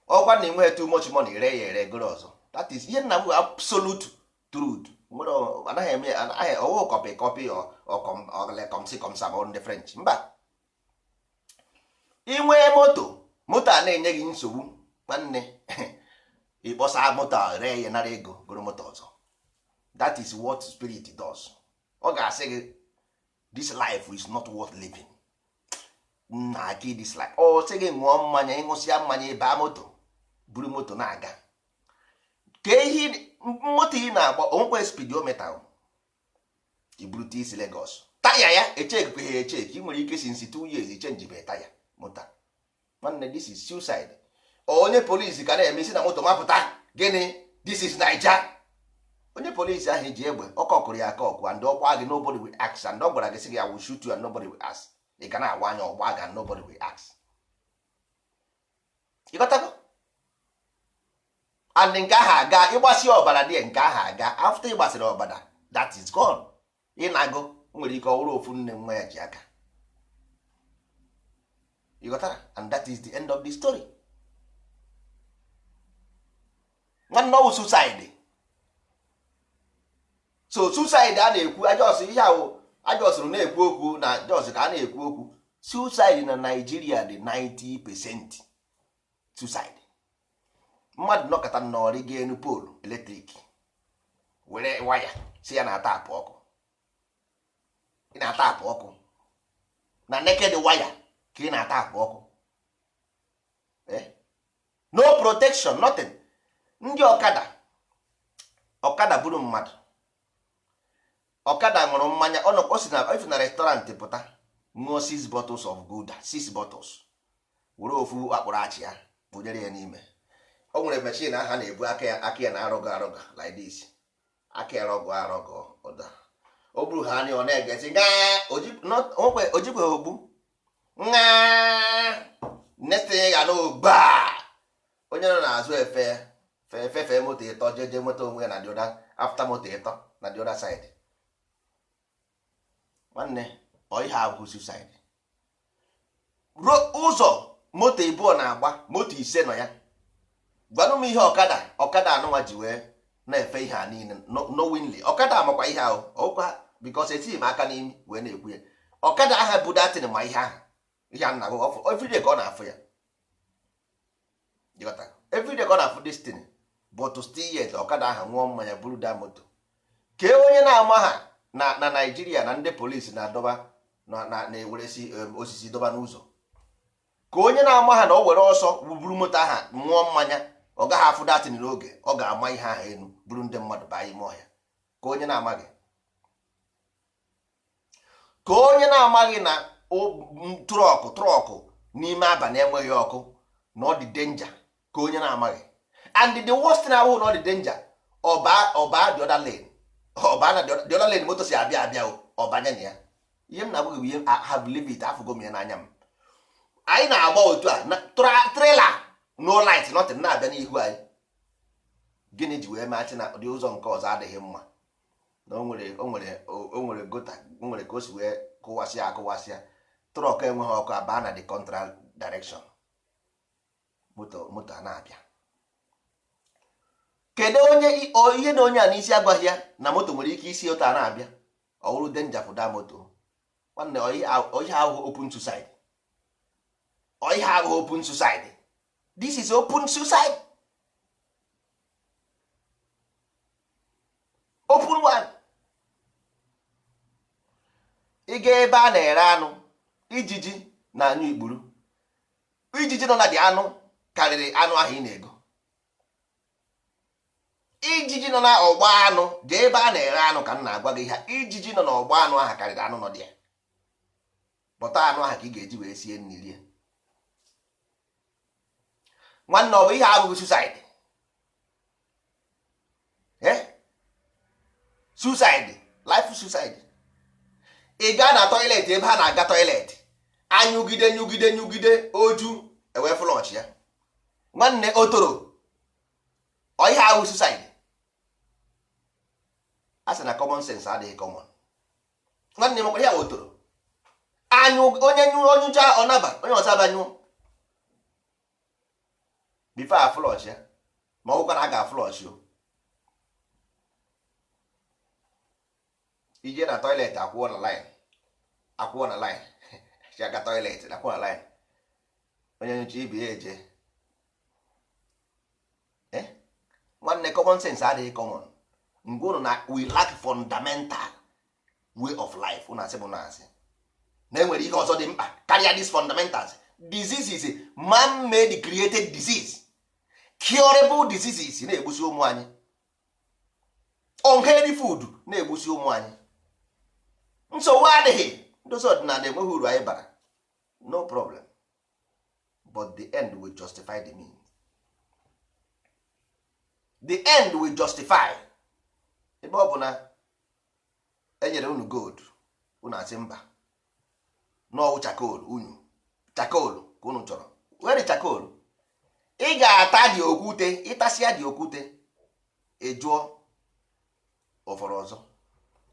Ọkwa na ị nweghị too much money, ree ya ere, goro ọzọ. That is ihe nna m bụ absolute truth. Nwere anaghị eme, anaghị ọwụ copy copy ọkọmsi kọmsa ma ndị French mba. Ị nwee moto, moto a na-enye gị nsogbu, nwanne, ịkpọsa moto a, ree ya, nara ego, goro moto ọzọ. That is what spirit does. Ọ ga-asị gị, "This life is not worth living." Nna gị, this life, ọ sị gị ṅụọ mmanya, ịṅụsịa mmanya, ịbaa moto, buru moto na-aga. Kee ihe moto ị na-agba? Onwekwe speedometer. Iburute isi Lagos, taya ya echekwa ya echeki. Ị nwere ike since 2 years ichenjibe taya moto. Nwanne, this is suicide. Onye polisi ka na-eme isi na moto mapụta gịnị? This is Naija. Onye polisi ahụ ji egbe, ọkọkụrụ ya aka ọkụ, and ọgba gị, nobody will ask. And ọ gwara gị, sị gị, "I will shoot you," and nobody will ask. Ị ga na-awa anya, ọgba gị and nobody will ask. Ịghọtago? And nke ahụ aga, ịgbasi ọbara dị, nke ahụ aga. After ịgbasịrị ọbara, that is gone. Ịnago nwere ike ọ wụrụ ofu nne nwa ya ji aka. Ịghọtara? And that is the end of the story. Nwanne, ọwụ suicide. So suicide a na-ekwu ajọs, ihe ahụ ajọsụrụ na-ekwu okwu na jos ka a na-ekwu okwu suicide na Nigeria dị 90% suicide. Mmadụ nọkọta nnọrị ga enu pole electric, were waya si ya na-ata apụ ọkụ. Ị na-ata apụ ọkụ na naked waya ka ị na-ata apụ ọkụ. No protection, nothing. Ndị ọkada, ọkada buru mmadụ, ọkada ṅụrụ mmanya, ọ nọ o si na if na restaurant pụta, ṅụọ six bottles of Gulder, six bottles, were ofu akpụrụ achị ya kpụnyere ya n'ime. O nwere machine aha na-ebu aka ya, aka ya na-arọgọ arọgọ like this, aka ya rọgọ arọgọ ụda. O buru ha anya, ọ na-egesi gaa ojikwe ogbu ngaa. Next thing ga na gbaa onye nọ n'azụ efe fefe moto ịtọ, jeje moto onwe ya na the other, after moto ịtọ na the other side. Nwanne, ọ ihe ahụ suicide. Ụzọ moto ịbụọ na-agba, moto ise nọ ya. Gwanụ m ihe ọkada, ọkada anụnwa ji wee na-efe ihe a niile knowingly. Ọkada amakwa ihe ahụ ọkwa, because etighi m aka n'imi wee na-ekwu ya. Ọkada aha bụ datin, ma ihe ahụ, ihe a na-agụ everyday ka ọ na-afụ ya. Ịghọta? Everyday ka ọ na-afụ destiny, but still yet ọkada ahụ ṅụọ mmanya, buru da moto. Kee onye na-ama ha na Naijiria na ndị polisi na-adọba na-eweresi osisi dọba n'ụzọ, ka onye na-ama ha na o were ọsọ buru moto aha, ṅụọ mmanya, ọ gaghị afụ datin n'oge, ọ ga-ama ihe ahụ elu, buru ndị mmadụ baa ime ọhịa. Ka onye na-amaghị, ka onye na-amaghị na truck truck n'ime abalị enweghị ọkụ na ọ dị danger. Ka onye na-amaghị. And the worst thing ahụ na ọ dị danger, ọba ọba the other lane, ọba na the other lane moto si abịa abịa o, ọbanye na ya. Ihe m na-agwa gị bụ ihe I have lived it, afụgo m ya n'anya m. Anyị na-agba otu a na trailer, no light, nothing, na-abịa n'ihu anyị. Gịnị ji wee maachị na ụdị ụzọ nke ọzọ adịghị mma, na o nwere gutter, o nwere ka o si wee kụwasịa akụwasịa. Truck enweghị ọkụ abaa na the contra direction, moto moto a na-abịa. Kedu onye ihe na onye a n'isi agwaghị ya na moto nwere ike isi otu a na-abịa, ọ wụrụ danger for that moto? Nwanne, ọ ihe ahụ open suicide, ọ ihe ahụ open suicide. This is open suicide, open one. Ị ga ebe a na-ere anụ, ijiji na anyụ ikpuru, ijiji nọ na dị anụ karịrị anụ ahụ ị na-ego. Ijiji nọ na ọgba anụ, jee ebe a na-ere anụ ka m na-agwa gị ha, ijiji nọ n'ọgba anụ ahụ karịrị anụ nọ dị ya. Pụta anụ ahụ ka ị ga-eji wee sie nri rie. Nwanne, ọ bụ ihe abụghị suicide? Eh? Suicide, life suicide. Ị gaa na toilet ebe ha na-aga toilet, anyụgide nyugide nyugide oju ewee flush ya. Nwanne, otoro ọ ihe ahụ suicide. A sị na common sense adịghị common. Nwanne m, ya otoro anyụ, onye nyụọ onyụcha ọnaba, onye ọzọ abanyụọ before a flush ya. Ma ọ bụkwa na a ga-aflush o, ije na toilet, akwụọ na line, akwụọ na line si aga toilet, akwụọ na line, onye nyocha ibe ya eje. Nwanne, common sense adịghị common. Ngwa, unu na we lack fundamental way of life. Unu asị bụ na asị na enwere ihe ọzọ dị mkpa karịa these fundamentals. Diseases, man made created disease, curable diseases na-egbusi ụmụ anyị, unhealthy food na-egbusi ụmụ anyị. Nsogbu adịghị, ndozi ọdịnala enweghị uru anyị bara, no problem, but the end will justify the means. The end will justify. Ebe ọ bụ na enyere unu gold, unu asị mba, n'ọwụ charcoal, unu charcoal ka unu chọrọ. Were charcoal, ị ga-ata dị okwute, ịtasịa dị okwute, ị jụọ ụfọrọ ọzọ.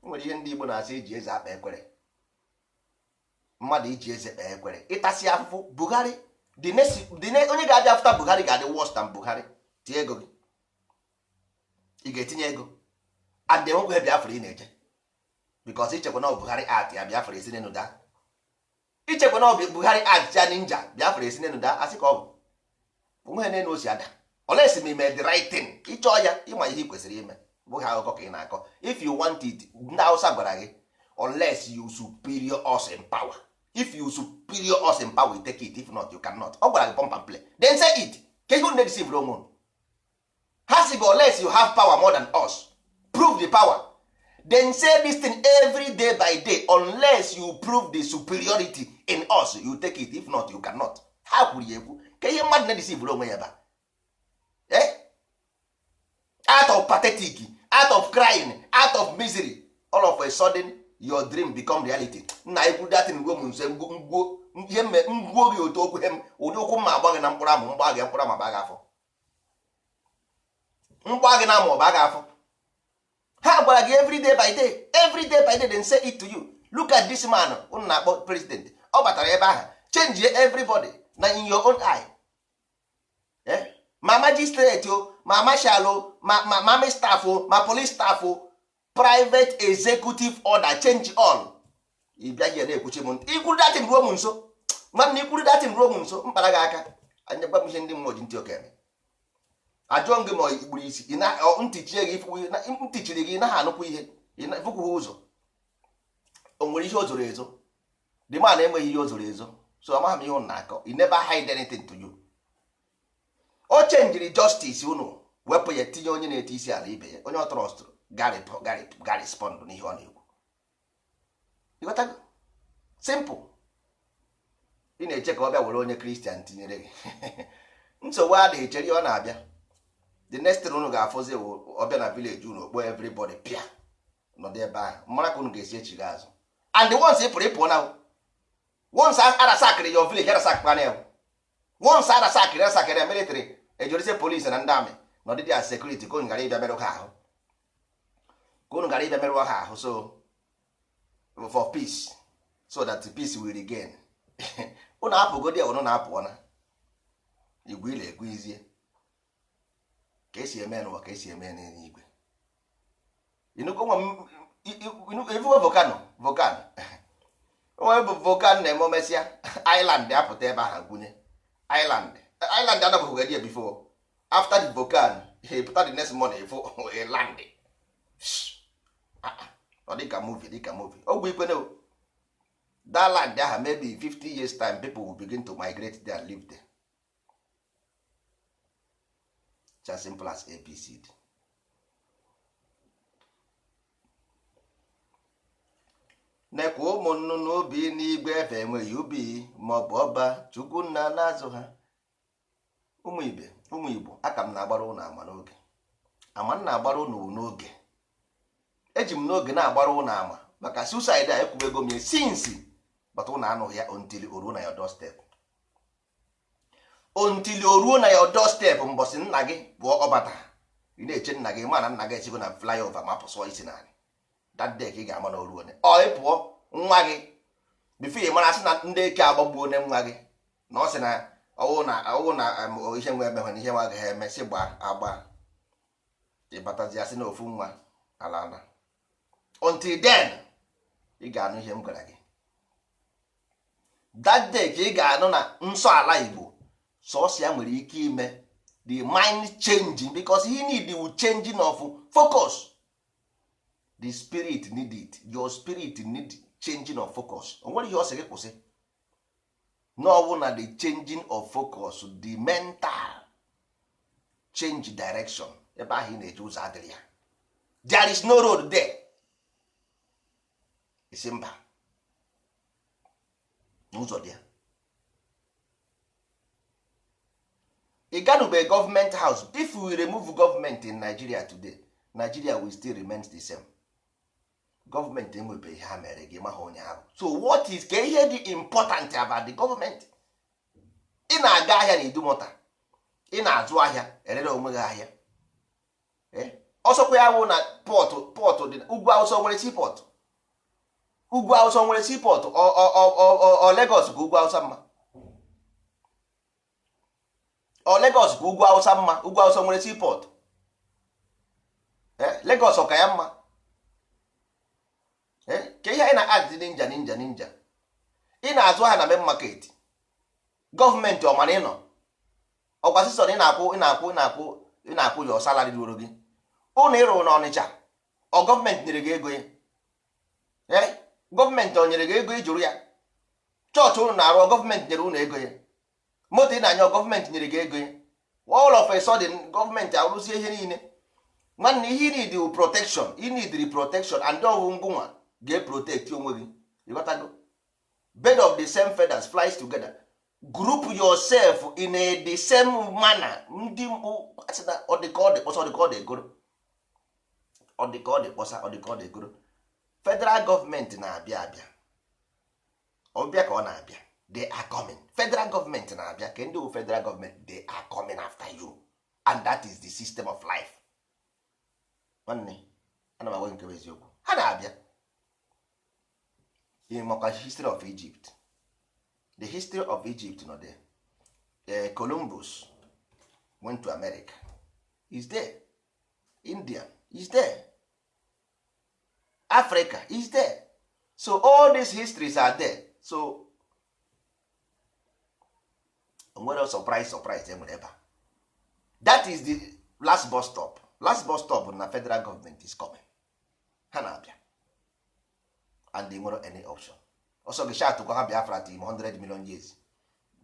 Nwere ihe ndị Igbo na-asị, iji eze akpa ekwere mmadụ, iji eze kpee ekwere, ịtasị afụfụ. Buhari, the next, onye ga-abịa after Buhari ga-adị worse than Buhari. Tinye ego gị, ị ga-etinye ego and enwekweghị Biafra ị na-eje, because ichekwa na ọ Buhari art ya, Biafra esi n'elu daa. Ichekwa na ọ bụ Buhari art ya ninja, Biafra esi n'elu daa. Asị ka ọ bụ onweghị n'elu o si ada, olesi ma ime the right thing. Ịchọọ ya, ịma ihe ị kwesịrị ime, bụghị akụkọ ka ị na-akọ. If you want it, ndị Hausa gwara gị, unless you superior us in power. If you superior us in power, you take it. If not, you cannot. Ọ gwara gị pump and play, then say it. Ka ihe unu na-deceive onwe unu. Ha si gị, unless you have power more than us, prove the power. Then say this thing every day by day: unless you prove the superiority in us, you take it. If not, you cannot. Ha kwuru ya ekwu. Ka ihe mmadụ na-deceive onwe ya ba, eh? Out of pathetic, out of crying, out of misery, all of a sudden your dream become reality. Nna, ikwu datin ruo m nso, ngwuo ihe mme ngwuo gị otu okwu hem ụdị ụkwụ mma agba gị na mkpụrụ amụ, mgba gị mkpụrụ amụ gị afọ, mgba gị na amụ ọba gị afọ. Ha gwara gị every day by day, every day by day, then say it to you. Look at this man unu na-akpọ president. Ọ batara ebe ahụ, change everybody na in your own eye, eh? Ma magistrate o, ma marshal o, ma army staff o, ma police staff o, private executive order change all. Ị bịa here na-ekwuchi m ntị. Ikwuru datin ruo m nso, nwanne, ikwuru datin ruo m nso, mkpara gị aka anya. Gwa m ihe ndị mmụọ ji ntị oke eme. Ajụọ gị ma igburu isi ntị chie gị, ntị chiri gị, ị naghị anụkwu ihe, ịfụkwughị ụzọ. O nwere ihe o zoro ezo? The man enweghị ihe o zoro ezo, so amaghị m ihe unu na-akọ. He never hide anything to you. O changeri justice unu, wepụ ya, tinye onye na-ete isi ala ibe ya, onye ọ trustụrụ ga respond n'ihe ọ na-ekwu. Ịghọtago? Simple. Ị na-eche ka ọ bịa were onye Christian tinyere gị. Nsogbu adịghị, chere ọ na-abịa. The next thing unu ga-afụzi bụ ọbịa na village unu, okpo everybody pịa nọdụ ebe ahụ, mara ka unu ga-esi echi gị azụ. And the once ị pụrụ, ịpụọ na once arasakịrị your village, arasakịkwana ya. Once arasakịrị ya, military ejorise, police na ndị army nọdịdị ya, security, ka unu gara ịbịa merụ ha ahụ, ka unu gara ịbịa merụọ ha ahụ. So for peace, so that the peace will regain. Unu apụgodi ya, unu na-apụọ na igwe ile ekwe izie ka esi eme n'ụwa, ka esi eme n'eluigwe. Ifuwe volcano onwe bụ volcano na-eme, omesịa island apụta ebe ahụ, gwunye island. Island anabụghị gị before. After the volcano pụta, the next morning ifụ a land. Ọ dịka movie, dịka movie ọgwụ ikwene. That land ahụ, maybe 50 years time, people will begin to migrate there and live there. It's as simple as ABCD. Nekwa ụmụ nnụnụ obi n'igwe efe enweghị ubi maọbụ ọba, Chukwu nna na-azụ ha. Ụmụ ibe, ụmụ Igbo, aka m na-agbara ụnụ ama n'oge. Ama m na-agbara ụnụ n'oge, eji m n'oge na-agbara ụnụ ama. Maka suicide a, ekwubego m ya since, but ụnụ anụghị ya until o ruo na your doorstep, until o ruo na your doorstep. Mbọsị nna gị pụọ, ọbata, ị na-eche nna gị, ma na nna gị esigo na flyover ma pụsụọ isi naanị. That day ka ị ga-ama na o ruo. Ọ ị pụọ, nwa gị, before ị mara, sị na ndị eke agbagbuo onye nwa gị, na ọ sị na ọwụ na ọwụ na ihe nwe emehwe na ihe nwa agaghị eme, sị gbaa agba, ịbatazi asị na ofu nwa ala ala. Until then, ị ga-anụ ihe m gwara gị. That day ka ị ga-anụ na nsọ ala Igbo sọsọ ya nwere ike ime the mind changing, because he need the changing of focus. The spirit need it. Your spirit need changing of focus. O nwere ihe ọ sị gị kwụsị n'ọwụ na the changing of focus, the mental change direction. Ebe ahụ ị na-eje, ụzọ adịrị ya. There is no road there. Isi mba, n'ụzọ dị ya. Ị ganube government house. If we remove government in Nigeria today, Nigeria will still remain the same. Gọọmenti enwebeghị ha mere gị maha onye ahụ. So what is ka ihe dị important about the government? Ị na-aga ahịa na Idumota, ị na-azụ ahịa, erere onwe gị ahịa. Ọsọkwa ya wụ na port, port dị. Ugwu Awụsa nwere seaport? Ugwu Awụsa nwere seaport? Ọ Lagos ka ugwu Awụsa mma? Ọ Lagos ka ugwu Awụsa mma? Ugwu Awụsa nwere seaport? Lagos ọ ka ya mma? Ka ihe anyị na-adị ninja ninja ninja. Ị na-azụ ahịa na main market, gọọmenti ọ mara ịnọ ọkwa sisọn ị na-akwụ, ị na-akwụ, ị na-akwụ, ị na-akwụ ya salary ruru gị. Ụlọ ịrụ na Ọnịcha, ọ gọọmenti nyere gị ego ya? Ee, gọọmenti ọ nyere gị ego ijụrụ ya? Chọọchị ụnụ na-arụ, ọ gọọmenti nyere ụnụ ego ya? Moto ị na-anya, ọ gọọmenti nyere gị ego ya? All of a sudden, gọọmenti arụzie ihe niile. Nwanne, ihe need wụ protection. You need protection, and ọwụ ngụnwa ga-eprotect onwe gị. Ịghọtago? Bird of the same feathers flies together. Group yourself in a the same manner. Ndị mkpu asị na ọ dị ka ọ dị kpọsa, ọ dị ka ọ dị egoro, ọ dị ka ọ dị kpọsa, ọ dị ka ọ dị egoro. Federal gọọmenti na-abịa abịa, ọbịa ka ọ na-abịa. They are coming. Federal gọọmenti na-abịa. Ka ndị wụ federal gọọmenti, they are coming after you, and that is the system of life. Nwanne, ana m agwa gị nke bụ eziokwu. Ha na-abịa. Ị makwa history of Egypt? The history of Egypt nọ there. Columbus went to America, is there. India is there. Africa is there. So all these histories are there. So onwere surprise, surprise enwere ebe a. That is the last bus stop. Last bus stop na federal government is coming. Ha na-abịa, and they nwere any option. Ọsọ gị shatụkwa ha Biafra till 100 million years,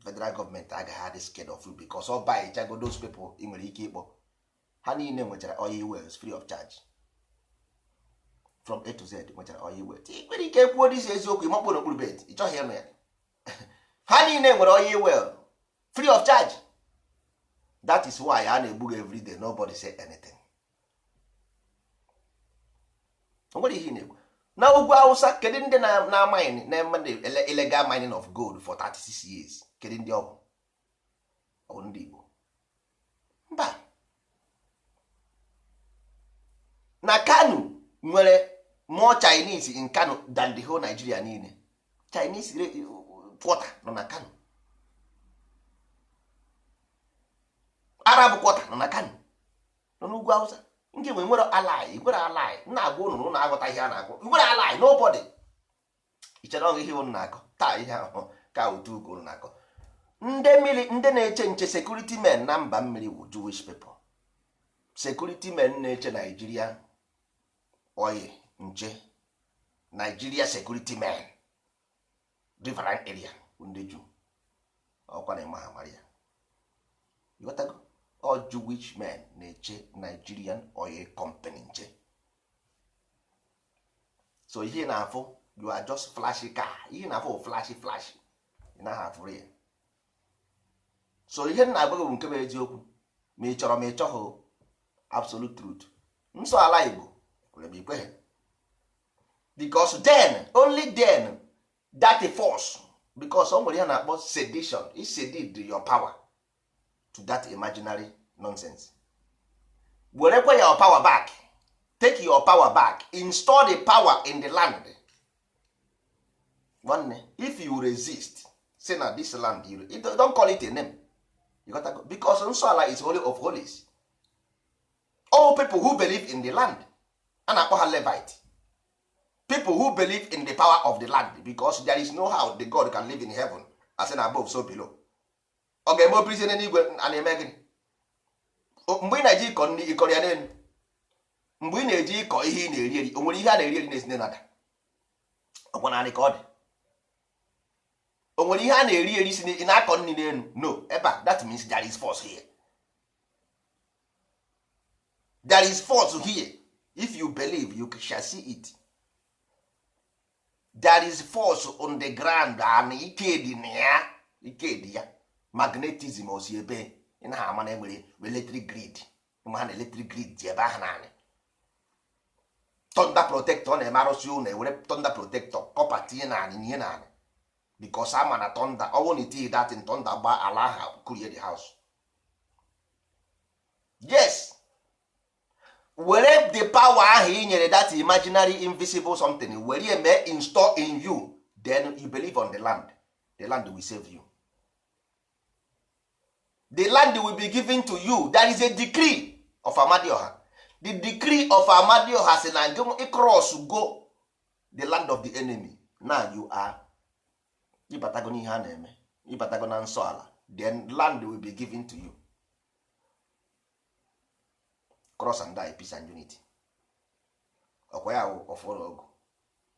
federal government agaghị adị scared of you, because ọ buy chago those people. Ị nwere ike ịkpọ ha niile nwechara oil wells free of charge from A to Z. Nwechara oil wells. Ị nwere ike kwuo dịsi eziokwu, ịmakpụ n'okpuru bed, ị chọghị ịnụ ya. Ha niile nwere oil well free of charge. That is why a na-egbu gị every day, nobody say anything. O nwere ihe ị na-ekwu na ugwu Awụsa? Kedu ndị na mine na-eme illegal mining of gold for 36 years? Kedu ndị ọ bụ? Ọ bụ ndị Igbo? Mba. Na Kano nwere more Chinese in Kano than the whole Nigeria niile. Chinese quarter nọ na Kano, Arab quarter nọ na Kano, nọ n'ugwu Awụsa. Nke nwe nwere ally, nwere ally na-agwa ụnụ na ụnụ aghọta ihe a na-akọ. Nwere ally, nobody. Ichere ọṅụ ihe ụnụ na-akọ taa, ihe ahụ ka otu ụka ụnụ na-akọ. Ndị mmiri, ndị na-eche nche, security men na mba mmiri wụ Jewish people. Security men na-eche Nigeria oil nche, Nigeria security men, riverine area, bụ ndị Jew. Ọkwa na ịma ha mara ya. Ịghọtago? All Jewish men na-eche Nigerian oil company nche. So ihe ị na-afụ, you are just flashy car. Ihe ị na-afụ bụ flashy flashy, ị naghị afụrụ ya. So ihe m na-agwa gị bụ nke bụ eziokwu, ma ị chọrọ ma ị chọghị, absolute truth. Nsọ ala Igbo, kwere m ikweghị. Because then, only then, that force, because o nwere ihe na-akpọ sedition, is sedid your power to that imaginary nonsense. Werekwa your power back, take your power back, install the power in the land. Nwanne, if you resist, say na this land, you don't call it a name. You got to go. Because nsọ ala is holy of holies. All people who believe in the land, a na-akpọ ha Levite, people who believe in the power of the land, because there is no how the God can live in heaven as in above so below. Ọ ga-eme obirizie n'eluigwe a na-eme gịnị? Mgbe ị na-eji ịkọ nri, ịkọrọ ya n'elu. Mgbe ị na-eji ịkọ ihe ị na-eri eri, o nwere ihe a na-eri eri na-esi n'elu ada? Ọkwa naanị ka ọ dị. O nwere ihe a na-eri eri si ị na-akọ nri n'elu? No. Ebe a, that means there is force here. There is force here. If you believe, you shall see it. There is force on the ground, and ike dị na ya, ike dị ya. Magnetism osi ebe ị naghị ama na enwere electric grid, ma na electric grid dị ebe ahụ naanị. Thunder protector na-eme arụsị ụlọ, ewere thunder protector, copper tinye naanị ihe naanị, because ama na thunder ọnwụ na itinye datin, thunder gba ala ahụ, kurie the house. Yes, were the power ahụ i nyere that imaginary invisible something, were ya mee install in you. Then you believe on the land, the land will save you. The land will be given to you. There is a decree of Amadioha. The decree of Amadioha si na gị cross go the land of the enemy. Now you are ịbatago n'ihe a na-eme, ịbatago na nsọ ala. Then land will be given to you. Cross and die, peace and unity. Ọkwa ya ọfọrọ ọgụ,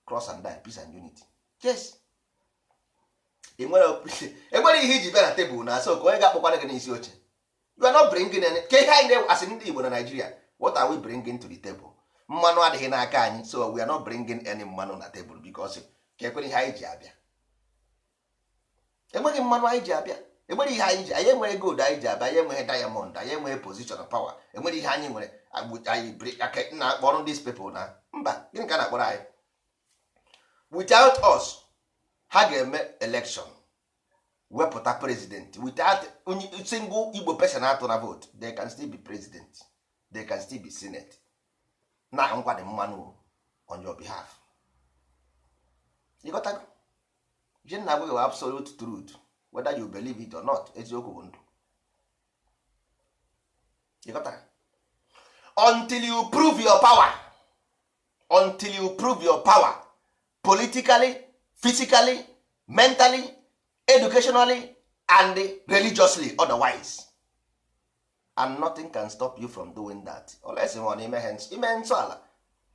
cross and die, peace and unity. Yes, enwere ihe iji bịa na tebụl na asọ ka onye ga-akpọkwara gị n'isi oche. You are not bringing any. Ka ihe anyị na-asị ndị Igbo na Nigeria, what are we bringing to the table? Mmanụ adịghị n'aka anyị, so we are not bringing any mmanụ na tebụl, because ka ekwere ihe anyị ji abịa. Enweghị mmanụ anyị ji abịa, enwere ihe anyị ji. Anyị enweghị gold anyị ji abịa, anyị enweghị diamond, anyị enweghị position of power, enwere ihe anyị nwere. Anyị na-akpọrọ these people na mba. Gịnị ka a na-akpọrọ anyị? Without us, ha ga-eme election, wepụta president without single Igbo person atụ na vote. They can still be president, they can still be senate na nkwa dị mmanụ on your behalf. You got to na agwa gị absolute truth, whether you believe it or not. Eziokwu bụ ndụ. You got until you prove your power, until you prove your power politically, physically, mentally, educationally and religiously. Otherwise, and nothing can stop you from doing that unless you want ime ime nsọ ala.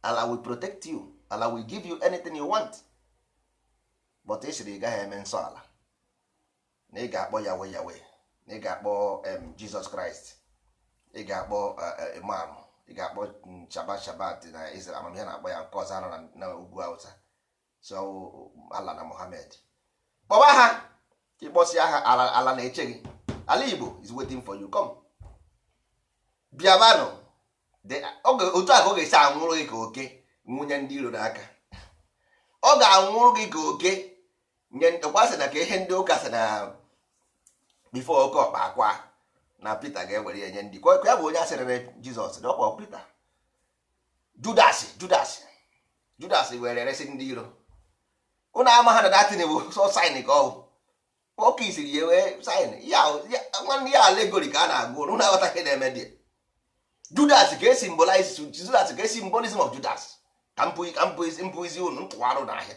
Ala will protect you, ala will give you anything you want. But ị sịrị ị gaghị eme nsọ ala, na ị ga-akpọ Yawe Yawe, na ị ga-akpọ Jesus Christ, ị ga-akpọ imam, ị ga-akpọ Shabat Shabat na Israel, amamihe na-akpọ ya nke ọzọ anọ na ugwu Hausa. So Allah na Muhammad, kpọba ha, ịkpọsịa ha, ala, ala na-eche gị. Ala Igbo is waiting for you. Come, bịabanụ. Otu a ka ọ ga-esi anwụrụ gị ka oke nwunye ndị iro n'aka. Ọ ga-anwụrụ gị ka oke nye kwa sị na ka ihe ndị ụka sị na before oke ọkpa akwa na Peter ga-ewere ya nye ndị kwa ya bụ onye asịrị Jizọs na ọkwa Peter. Judas, Judas, Judas were resi ndị iro. Ụnụ ama ha na datin bụ sọ sign ka ọ bụ oke isiri ya wee sign ya nwanne ya. Allegory ka a na-agụ. Ụnụ aghọta ihe na-eme dị Judas ka esi symbolize Judas, ka esi symbolism of Judas, ka mpụ isi unu ntụwarụ n'ahịa,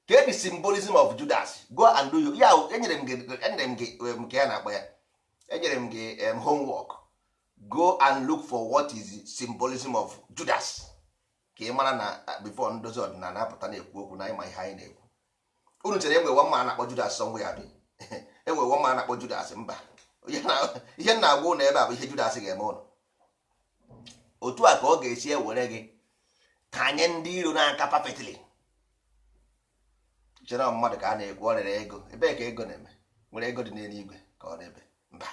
ka ebi symbolism of Judas. Go and do you ya. Enyere m gị, enyere m gị nke ya na-akpọ ya, enyere m gị homework. Go and look for what is symbolism of Judas, ka ị mara na before ndozi ọdịnala apụta na-ekwu okwu na ịma ihe anyị na-ekwu. Unu chere enwe nwa mma na-akpọ Judas sọnwe ya bi enwe nwa mma na-akpọ Judas? Mba. Ihe m na-agwa ụnụ ebe a bụ ihe Judas ga-eme ụnụ. Otu a ka ọ ga-esi ewere gị ka anyị ndị iro n'aka perfectly. Chere mmadụ ka a na-ekwu ọ rere ego. Ebee ka ego na-eme nwere ego dị n'eluigwe ka ọ na-ebe? Mba,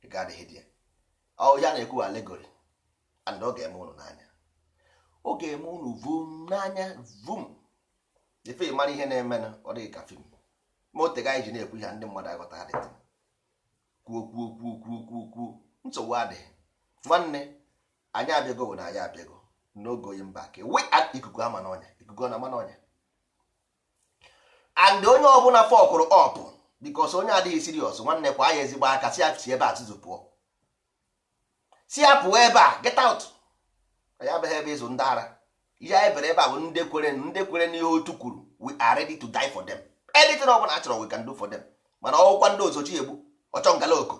ego adịghị dị ya. Ọ ya na-ekwu allegory, and ọ ga-eme ụnụ n'anya. Ọ ga-eme unu vum n'anya vum. Ife mara ihe na-emenụ, ọ dịghị ka fim. Ma o tega anyị ji na-ekwu ihe ndị mmadụ aghọta ha dịtị. Kwuo kwuo kwuo kwuo kwuo kwuo, nsogbu adịghị. Nwanne anyị abịago bụ na anyị abịago. No going back. We at ikuku ama n'ọnya, ikuku ọ na-ama n'ọnya. And onye ọbụla fọkụrụ ọpụ because onye adịghị serious, nwanne kwa ya ezigbo aka si ya si ebe a tụtụ pụọ, si ya pụọ ebe a, get out. Anyị abịaghị ebe ịzụ ndị ara. Ihe anyị bere ebe a bụ ndị kwere n'ihe otu kwuru. We are ready to die for them. Anything ọbụla a chọrọ, we can do for them. Mana ọgwụkwa ndị ozochi egbu ọchọ ngala oko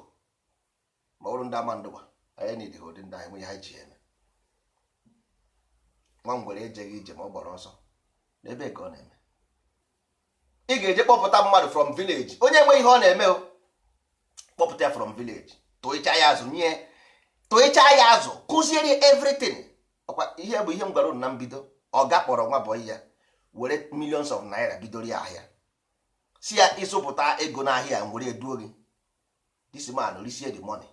ma ọ bụrụ ndị ama ndụgba anyị nidi ụdị ndị anyị nwe ha ji eme. Nwa ngwere ejeghị ije ma ọ gbara ọsọ n'ebe ka ọ na-eme. Ị ga-eje kpọpụta mmadụ from village, onye nwe ihe ọ na-eme, o kpọpụta ya from village, tụịcha ya azụ, nye tụịcha ya azụ, kụziere everything. Ọkwa ihe bụ ihe m gwara unu na mbido. Ọga kpọrọ nwa bọyị ya were millions of naira bidoro ya ahịa, si ya ịzụpụta ego n'ahịa were eduo gị. This man risie the money.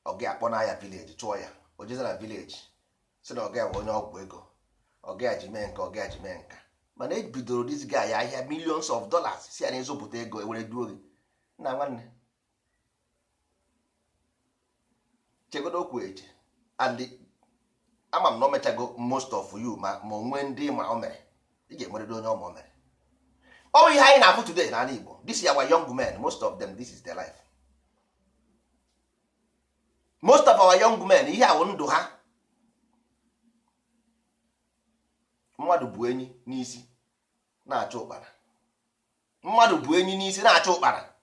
Ọga akpọ n'ahịa village chụọ ya, o jeze na village si na ọga ya bụ onye ọgwụ ego, ọga ya ji mee nka, ọga ya ji mee nka. Mana ebidoro this guy ahịa millions of dollars, si ya na ịzụpụta ego ewere duo gị. Nna nwanne, chegodo okwu eche. And ama m na o mechago most of you, ma onwe ndị ma o mere, ị ga-enwerịrị onye ọma o mere. Ọ bụ ihe anyị na-afụ today n'ala Igbo. This is our young men, most of them, this is their life. Most of our young men, ihe awụ ndụ ha. Mmadụ bụ enyi n'isi na-achọ ụkpara, mmadụ bụ enyi n'isi na-achọ ụkpara.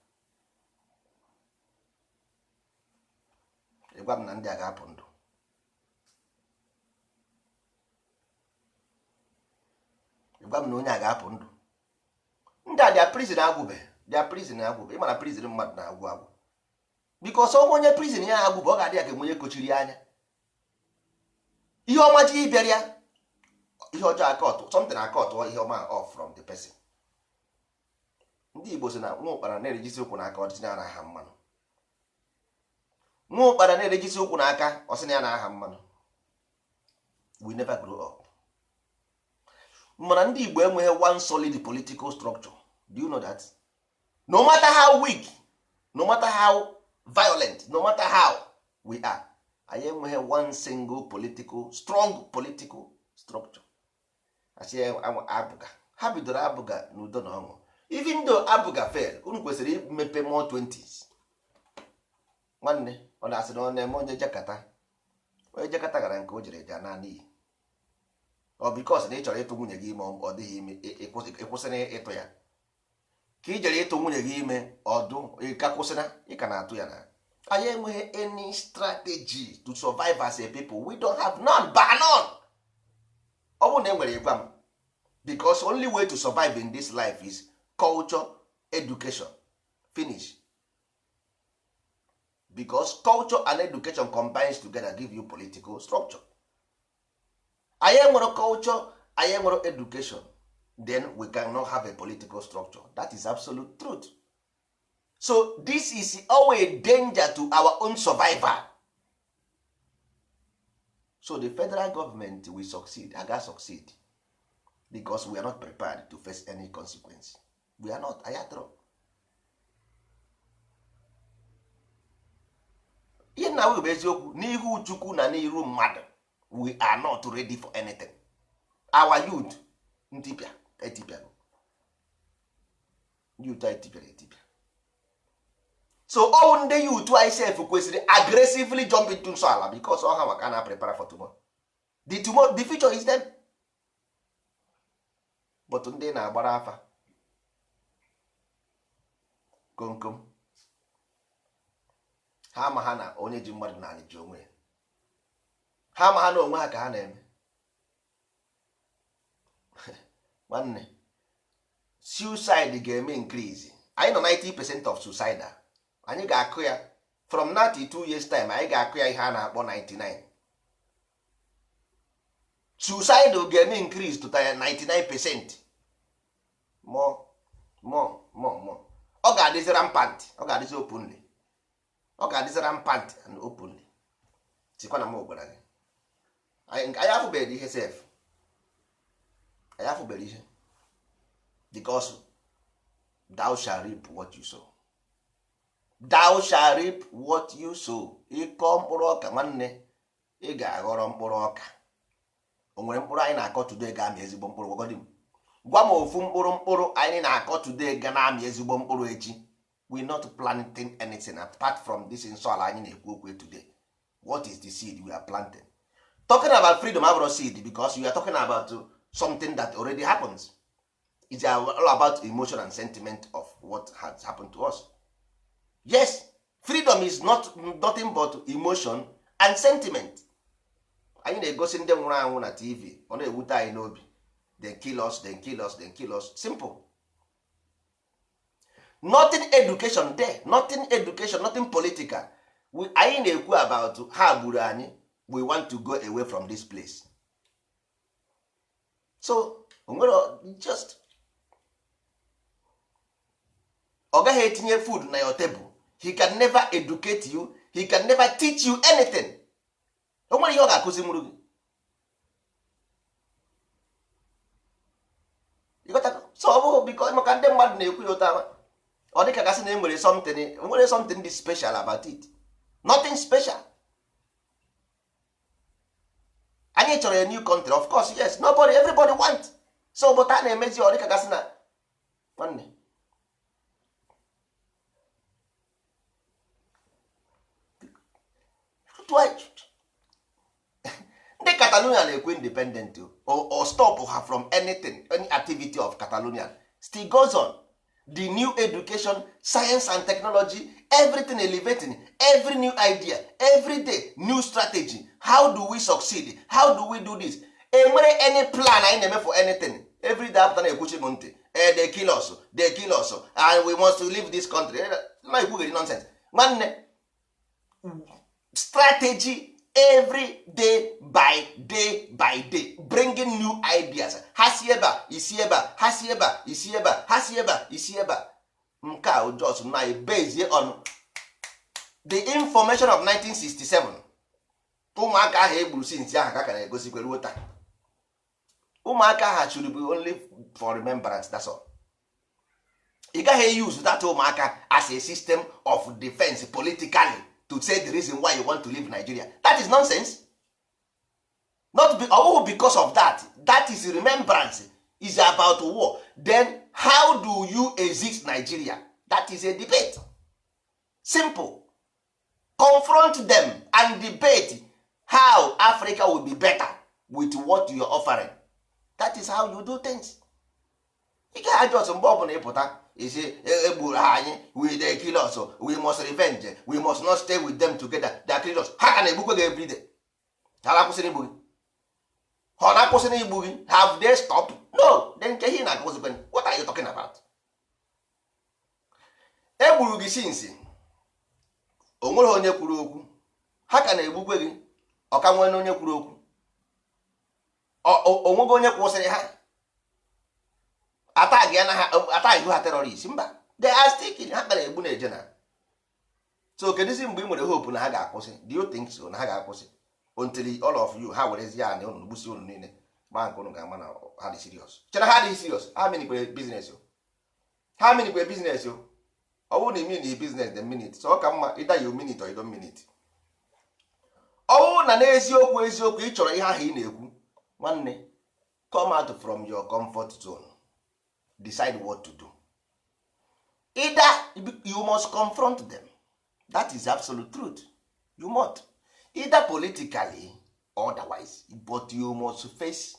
Ịgwa m na ndị a ga-apụ ndụ? Ịgwa m na onye a ga-apụ ndụ? Ndị a dia prison agwụbe, dia prison agwụbe. Ịma na prison mmadụ na-agwụ agwụ, because ọnwa onye prison ya agwụbe, ọ ga-adị ya ka onye kochiri ya anya. Ihe ọma ji ịbịara ya, ihe ọjọọ akọtụ something, akọtụ ihe ọma off from the person. Ndị Igbo sị na nwa ụkpara na-erejisi ụkwụ n'aka, ọ dịsị na aha mmanụ. Nwa ụkpara na-erejisi ụkwụ n'aka, ọ sị na ya na aha mmanụ. We never grow up. Mana ndị Igbo enweghị one solid political structure. Do you know that? No matter how weak, no matter how violent, no matter how we are, anyị enweghị one single political strong political structure. Asị APGA, ha bidoro APGA n'udo na ọṅụ. Even though APGA fail, unu kwesịrị imepe more 20s. Nwanne, ọ na-asị na ọ na-eme onye jakata, onye jakata gara nke o jere ja naanị iyi. Ọ because na ị chọrọ ịtụ nwunye gị ime, ọ dịghị ime, ịkwụsịrị ịtụ ya ka ị jere ịtụ nwunye gị ime, ọdụ ịka kwụsịna ị ka na-atụ ya. Na anyị enweghị any strategy to survive as a people. We don't have none, bar none. Ọ bụrụ na e nwere, ịgwa m, because only way to survive in this life is culture, education, finish. Because culture and education combines together give you political structure. Anyị enwere culture, anyị enwere education, then we cannot have a political structure. That is absolute truth. So this is always danger to our own survival. So the federal government will succeed, aga succeed, because we are not prepared to face any consequence. We are not. Anyị atọrọ ihe nna bụ eziokwu n'ihu Chukwu na n'iru mmadụ. We are not ready for anything. Our youth ntipịa etipịa, youth anyị tipịara etipịa. So all ndị youth anyị sef kwesịrị aggressively jump into nsọ ala, because ọ ha maka na prepare for tomorrow. The tomorrow, the future is them. But ndị na-agbara afa komkom, ha ama ha na onye ji mmadụ na ji onwe ya. Ha ama ha na onwe ha ka ha na-eme. Nwanne, suicide ga-eme increase. Anyị nọ 90% of suicidal. Anyị ga-akụ ya from 92 years time, anyị ga-akụ ya ihe a na-akpọ 99. Suicide ga-eme increase to 99%, more, more, more, more. Ọ ga-adịzi rampant, ọ ga-adịzi openly, ọ ga-adịzi rampant and openly. Tikwa na m gwara gị, Anyị afụbeghị ihe sef, anyị afụbeghị ihe, because thou shall reap what you sow. Thou shall reap what you sow. Ịkọ mkpụrụ ọka, nwanne, ị ga-aghọrọ mkpụrụ ọka. O nwere mkpụrụ anyị na-akọ today ga-amị ezigbo mkpụrụ? Gwagodi m, gwa m ofu mkpụrụ anyị na-akọ today ga na-amị ezigbo mkpụrụ echi. We not planting anything apart from this nsọ ala anyị na-ekwu okwu today. What is the seed we are planting? Talking about freedom abụrụ seed, because you are talking about something that already happens. It's all about emotion and sentiment of what has happened to us. Yes, freedom is not nothing but emotion and sentiment. Anyị na-egosi ndị nwụrụ anwụ na TV, ọ na-ewute anyị n'obi. Then kill us, then kill us, then kill us. Simple. Nothing education there, nothing education, nothing political. Anyị na-ekwu about ha gburu anyị, we want to go away from this place. So onwere just ọ gaghị etinye food na your table. He can never educate you, he can never teach you anything. O nwere ihe ọ ga-akụzi nwuru gị? So ọ bụghị biko maka ndị mmadụ na-ekwu ya ụta, ọ dịka gasị na e nwere something, nwere something dị special about it. Nothing special. Anyị chọrọ a new country, of course, yes, nobody, everybody want. So but a na-emezi ọ dịka gasị na nwanne ndị Catalonia na-ekwu independent or stop ha from anything, any activity of Catalonia still goes on. The new education, science and technology, everything elevating, every new idea, every day new strategy. How do we succeed? How do we do this? Enwere any plan anyị na-eme for anything? Every day apụta na-ekwuchi m ntị, they kill us, they kill us, and we must leave this country. Ma ekwugheri nonsense, nwanne. Strategy every day by day by day, bringing new ideas. Ha si ebe a isi ebe a, ha si ebe a isi ebe a, ha si ebe a isi ebe a. Nke a just na base on the information of 1967. Ụmụaka ahụ egburu since ahụ ka ka na-egosikwa ruo taa. Ụmụaka ahụ should be only for remembrance, that's all. Ị gaghị use that ụmụaka as a system of defense politically to say the reason why you want to leave Nigeria. That is nonsense. Not be, oh, because of that. That is remembrance. Is about war. Then how do you exist Nigeria? That is a debate. Simple. Confront them and debate how Africa will be better with what you are offering. That is how you do things. Ị gaghị ajọs mgbe ọbụla ịpụta isi egburu ha anyị, we dey kill us, we must revenge, we must not stay with them together, they are kill us. Ha ka na-egbukwe gị everyday. Ha na-akwụsịrị igbu gị, ha na-akwụsịrị igbu gị. Have they stop? No. Then nke ihe na-akụzikwe, what are you talking about? Egburu gị since o nwere onye kwuru okwu, ha ka na-egbukwe gị. Ọka nwere onye kwuru okwu, onwego onye kwụsịrị ha atagi ha terrorist? Mba, they are still killing. Ha kara egbu na-eje na. So kedụzi mgbe ị nwere hope na ha ga-akwụsị? Do you think so na ha ga-akwụsị until all of you ha werezie anị unu gbusi unu niile gbaa nke unu ga-ama na ha dị serious? Chere, ha dị serious? Ha minikwere business o, ha minikwere business o. Ọ bụrụ na i mean business, the minute so ọ ka mma ịda you minute or you don't minute. Ọ bụrụ na n'eziokwu eziokwu ị chọrọ ihe ahụ ị na-ekwu, nwanne, come out from your comfort zone, decide what to do. Either you must confront them, that is absolute truth. You must, either politically or otherwise, but you must face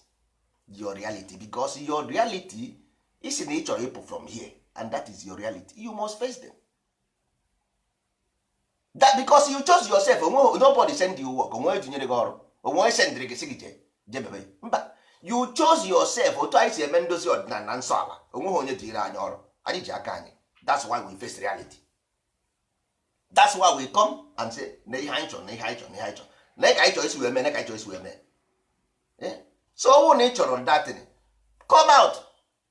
your reality, because your reality is na ị chọrọ ịpụ from here, and that is your reality. You must face them. That because you chose yourself. Onwe nobody send you work, onwe etinyere gị ọrụ, onwe sendịrị gị sị gị jee jebebe. Mba, you chose yourself. Otu anyị si eme ndozi ọdịnala na nsọ ala, onweghị onye jiri anyị ọrụ, anyị ji aka anyị. That's why we face reality. That's why we come and say na ihe anyị chọrọ, na ihe anyị chọrọ, na ihe anyị chọrọ, na ka anyị chọrọ isi wee mee, na ka anyị chọrọ isi wee mee. So ọnwụ na ị chọrọ datin, come out,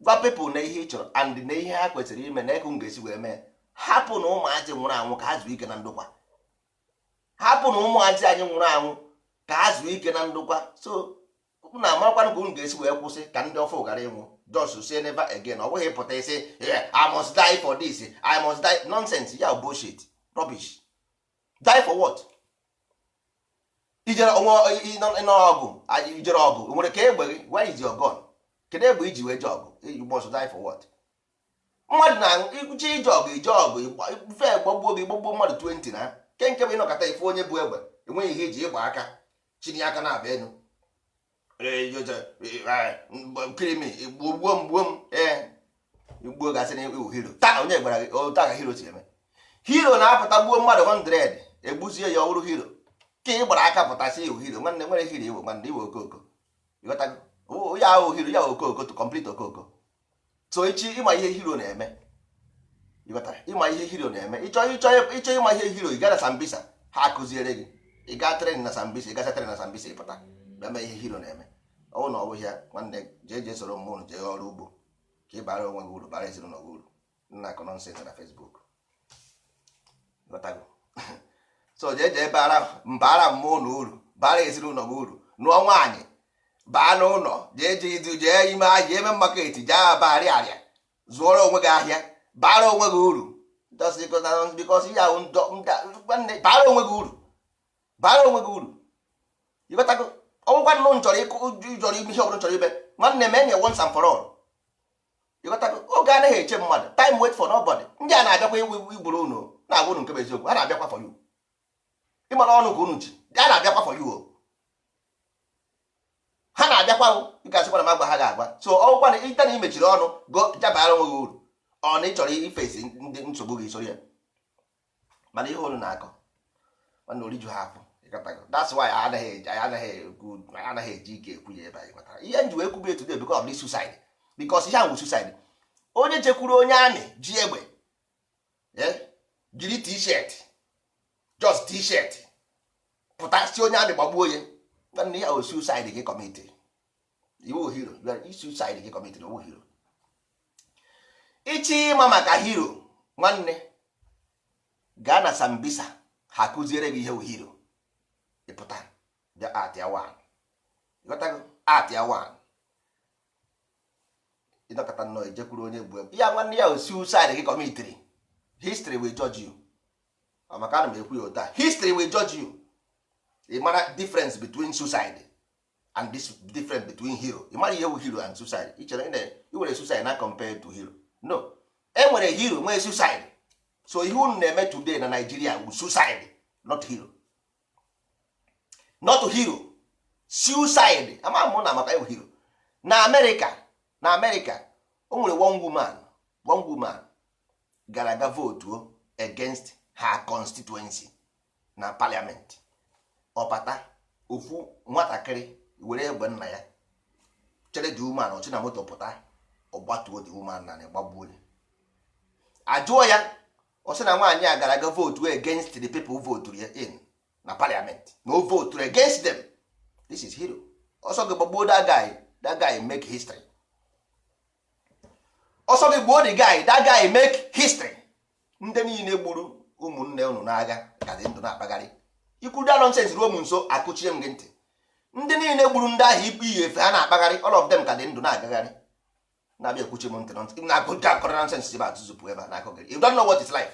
gwa people na ihe ị chọrọ and na ihe ha kwesịrị ime, na eku ga-esi wee mee. Hapụ na ụmụazị nwụrụ anwụ ka ha zuo ike na ndokwa. Hapụ na ụmụazị anyị nwụrụ anwụ. Ka ha zuo ike na ndokwa. So na amarakwanụ ka unu ga-esi wee kwụsị ka ndị ọfụ ghara ịnwụ. Just say never again. Ọ bụghị pụta isi, "I must die for this, I must die." Nonsense ya, bullshit, rubbish. Die for what? Ijere onwe ọgụ, ijere ọgụ nwere ka egbe gị. Where is your gun? Kedu egbe iji wee je ọgụ? You must die for what? Mmadụ na iche ije ọgụ, ije ọgụ ife gbagbuo gị, gbagbuo mmadụ 20 na nke nke bụ ịnọkọta ife onye bụ egbe enweghị ihe iji ịgba aka chinye aka na-abịa enu kirimi gbuo m, gbuo m. Ee, gbuo gasị na iwu hero. Taa onye gwara gị taa ka hero si eme? Hero na-apụta gbuo mmadụ 100, egbuzie ya, ọ bụrụ hero. Ka ị gbara aka pụta sị iwu hero. Nwanne, nwere hero iwu? Nwanne, iwe okoko, ịghọtago ya? Ahụ hero ya okoko to complete okoko. So ịchị ịma ihe hero na-eme, ịghọtara? Ịma ihe hero na-eme, ịchọ ịchọ ịchọ ịma ihe hero, ị gaa na Sambisa, ha akụziere gị. Ị gaa train na Sambisa, ị gacha train na Sambisa, ị pụta bịa mee ihe hero na-eme. Ọ bụrụ na ọ bụghị ya, nwanne, jee jee soro mmụnụ jee ọrụ ugbo ka ị bara onwe gị uru, bara ezinụlọ gị uru. Nna, akọ nonsense na Facebook, ịghọtago? So jee jee bara mbara mmụọ na uru, bara ezinụlọ gị uru, nụọ nwaanyị, baa n'ụlọ, jee jee idu, jee ime ahịa, eme market, jee Aba, arịa zụọrọ onwe gị ahịa, bara onwe gị uru. Just because ihe ahụ, nwanne, bara onwe gị uru, bara onwe gị uru, ịghọtago? Ọgwụkwa nnụ chọrọ ịkụ, chọrọ ime ihe ọbụla chọrọ ime, nwanne m, enye once and for all, ịghọtago? Oge anaghị eche mmadụ. Time wait for nobody. Ndị a na-abịakwa igburu unu, na-agwa unu nke bụ eziokwu. Ha na-abịakwa for you. Ịmara ọnụ ka unu ji, ha na-abịakwa for you o. Ha na-abịakwa o. Ị ga-asịkwa na m agwa ha ga-agwa. So ọgwụkwa na ịta na imechiri ọnụ go jabara onwe gị uru. Ọ na ị chọrọ ifesi ndị nsogbu gị, soro ya. Mana ihe unu na-akọ, mana oriju ha afọ, ịghọtago? That's why anaghị anaghị ekwu, anaghị eji ike ekwu ya ebe anyị ghọtara ihe nji wee kwube today, because of this suicide, because ihe ahụ suicide. Onye jekwuru onye amị ji egbe, jiri T-shirt, just T-shirt, pụta si onye amị gbagbuo ya. Nwanne, ya o suicide gị commit. Iwu hero, you are suicide gị commit, owu hero. Ịchị ịma maka hero, nwanne, gaa na Sambisa, ha kụziere gị ihe wụ hero. Ịpụta bịa at ya one, ịghọtago? At ya one, ịnọkọta nnọọ ejekwuru onye bụ ya. Nwanne, ya o suicide gị commitiri. History will judge you. Maka ana m ekwu ya otu a, history will judge you. Ị mara difference between suicide and this difference between hero. Ị mara ihe wụ hero and suicide. Ị chere ị were suicide na compare to hero? No, e nwere hero, nwee suicide. So ihe unu na-eme today na Nigeria wụ suicide, not hero, not hero, suicide. Ama mụ na maka ịwụ hero na America. Na America, o nwere one woman, one woman gara aga votuo against her constituency na parliament. Ọpata ofu nwatakịrị were egbe nna ya chere the woman ọchị na moto pụta, ọgbatuo the woman na gbagbuo ya. Ajụọ ya, ọ sị na nwaanyị a gara aga vote against the people voted ya in na parliament, na o vote against them. This is hero. Ọsọ gị gbagbuo that guy, that guy make history. Ọsọ gị gbuo the guy, that guy make history. Ndị niile gburu ụmụnne unu n'agha ka dị ndụ na-akpagharị. Ikwuda nonsense ruo m nso, akụchie m gị ntị. Ndị niile gburu ndị ahụ ikpe iyi efe ha na-akpagharị, all of them ka dị ndụ na-agagharị, na-abịa ekwuchi m ntị na-akụ akọrọ nonsense ebe atụzụpụ ebe a na-akọ gị. You don't know what is life.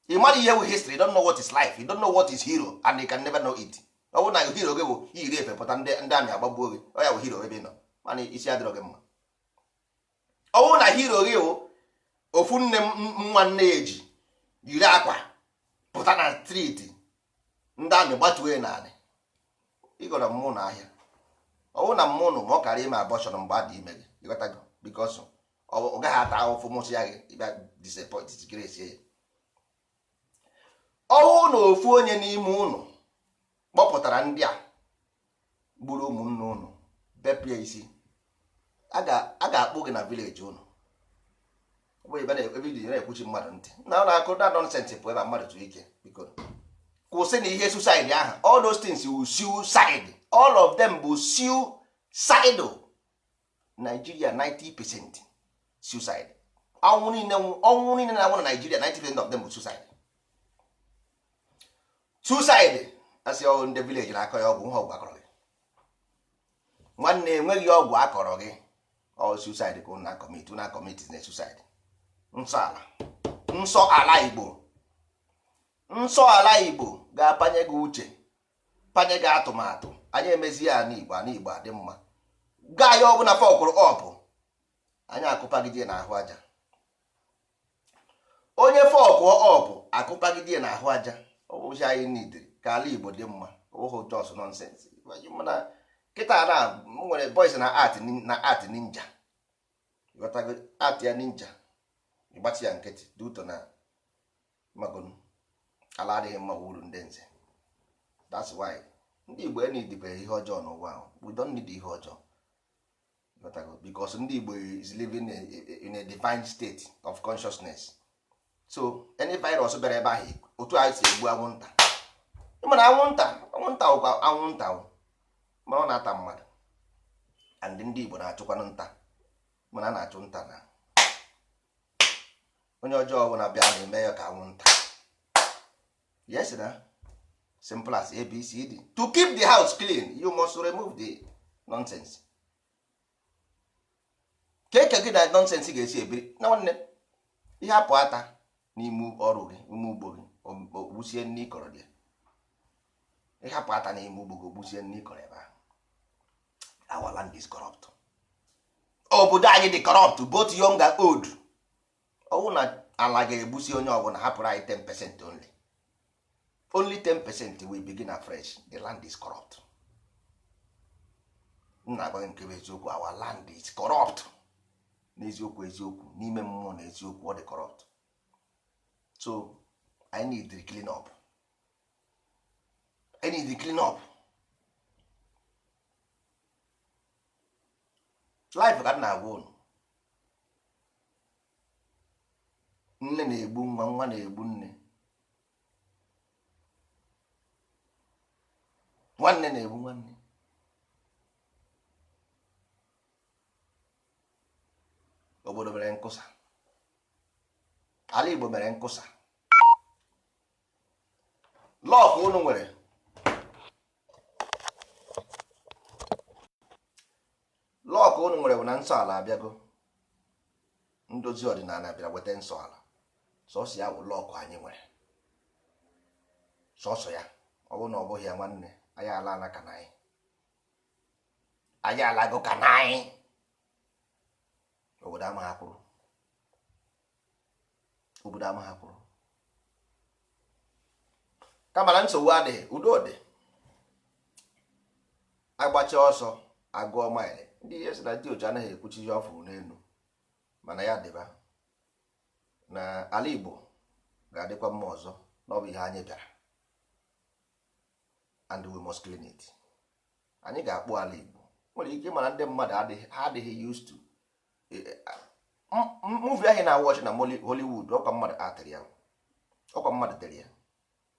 Ị mara ihe bụ history. You don't know what is life. You don't know what is hero, and you can never know it. Ọ bụrụ na hero gị bụ iyiri efe pụta, ndị amị agbagbuo gị, ọ ya bụ hero ebe ị nọ. Mana isi adịrọ gị mma. Ọ bụrụ na hero gị bụ ofu nne m nwa nne ya eji yiri akwa pụta na street, ndị amị gbatuo ya n'anị, ịgọrọ mmụ na ahịa. Ọ bụrụ na mmụ nụ ma ọ kara ime abortion mgbe a dị ime gị, ịghọtago? Because ọ gaghị ata ahụfụ mụsị ya gị ịbịa disappoint, disgrace ya. Ọwụ na ofu onye n'ime ụnụ kpọpụtara ndị a gburu ụmụnne ụnụ, bepụ ya isi, a ga-akpụ gị na village ụnụ. Ọ bụ ebe ebe iji na-ekwuchi mmadụ ntị na ọ na-akụ na nonsense pụ ebe a. Mmadụ tụrụ ike, biko kwụsị na ihe suicide ahụ. All those things wụ suicide, all of them bụ suicidal. Nigeria, 90% suicide. Ọnwụ niile, ọnwụ niile na-anwụ na Nigeria, 90% of them bụ suicide, suicide. Asị ọgwụ ndị village na-akọ ya ọgwụ nha, ọgwụ akọrọ gị, nwanne, enweghị ọgwụ akọrọ gị. Ọ suicide ka unu na-commit, unu na-commit na suicide. Nsọ ala, nsọ ala Igbo, nsọ ala Igbo ga-apanye gị uche, panye gị atụmatụ. Anyị emezie ala Igbo, ala Igbo adị mma. Gaa ya ọbụla fuckụrụ up, anyị akụpagide n'ahụ aja. Onye fuckụọ up, akụpagide n'ahụ aja. Ọ bụchi anyị nidiri ka ala Igbo dị mma. Ụhụ just nonsense. Mana kịta na m nwere boys na art, na art ninja. Ịghọtago? Art ya ninja, ịgbatị ya nkịtị duto na magonu ala adịghị mma wuru ndị nze. That's why ndị Igbo enidibeghị ihe ọjọọ n'ụwa ahụ. We don't need ihe ọjọọ. Ịghọtago? Because ndị Igbo is living in a divine state of consciousness. So any virus bịara ebe ahụ, otu anyị si egbu anwụnta. Mana anwụnta, anwụnta wụkwa anwụnta wụ, mana ọ na-ata mmadụ. And ndị Igbo na-achụkwanụ nta, mana a na-achụ nta na onye ọjọọ ọbụla bịa na-eme ya ka anwụnta. Yes, na simple as ABCD. To keep the house clean, you must remove the nonsense. Ka eke gị na nonsense ga-esi ebiri na nwanne, ihe apụ ata n'ime ọrụ gị, ime ugbo gị, ogbusie nne ịkọrọ gị. Ịhapụ ata n'ime ugbo gị, ogbusie nne ịkọrọ ebe ahụ. Our land is corrupt. Obodo anyị dị corrupt, both young and old. Ọwụ na ala ga-egbusi onye ọbụla, hapụrụ anyị 10% only, only 10%, we begin afresh. The land is corrupt. M na-agwa gị nke bụ eziokwu. Our land is corrupt. N'eziokwu eziokwu, n'ime mmụọ na eziokwu, ọ dị corrupt. So I need the clean up, I need the clean up life ka m na-agwa unu. Nne na-egbu nwa, nwa na-egbu nne, nwanne na-egbu nwanne. Obodo mere nkụsa, ala Igbo mere nkụsa. Luck unu nwere, luck unu nwere bụ na nsọ ala abịago. Ndozi ọdịnala bịara weta nsọ ala. Sọsọ ya bụ luck anyị nwere, sọsọ ya. Ọ bụrụ na ọ bụghị ya, nwanne, anyị ala ala ka na anyị, anyị alago ka na anyị. Obodo amaghị kwụrụ, obodo amaghị kwụrụ. Kama na nsogbu adịghị, udo dị. Agbacha ọsọ agụọ maịlị. Ndị ihe si na dị otu anaghị ekwuchi ihe ọ fụrụ n'elu, mana ya dịba na ala Igbo ga-adịkwa mma ọzọ. Na ọ bụ ihe anyị bịara, and we must clean it. Anyị ga-akpụ ala Igbo. Nwere ike ịmara ndị mmadụ adịghị, ha adịghị used to movie ahụ na watch na Hollywood. Ọkwa mmadụ atịrị ya, ọkwa mmadụ dere ya.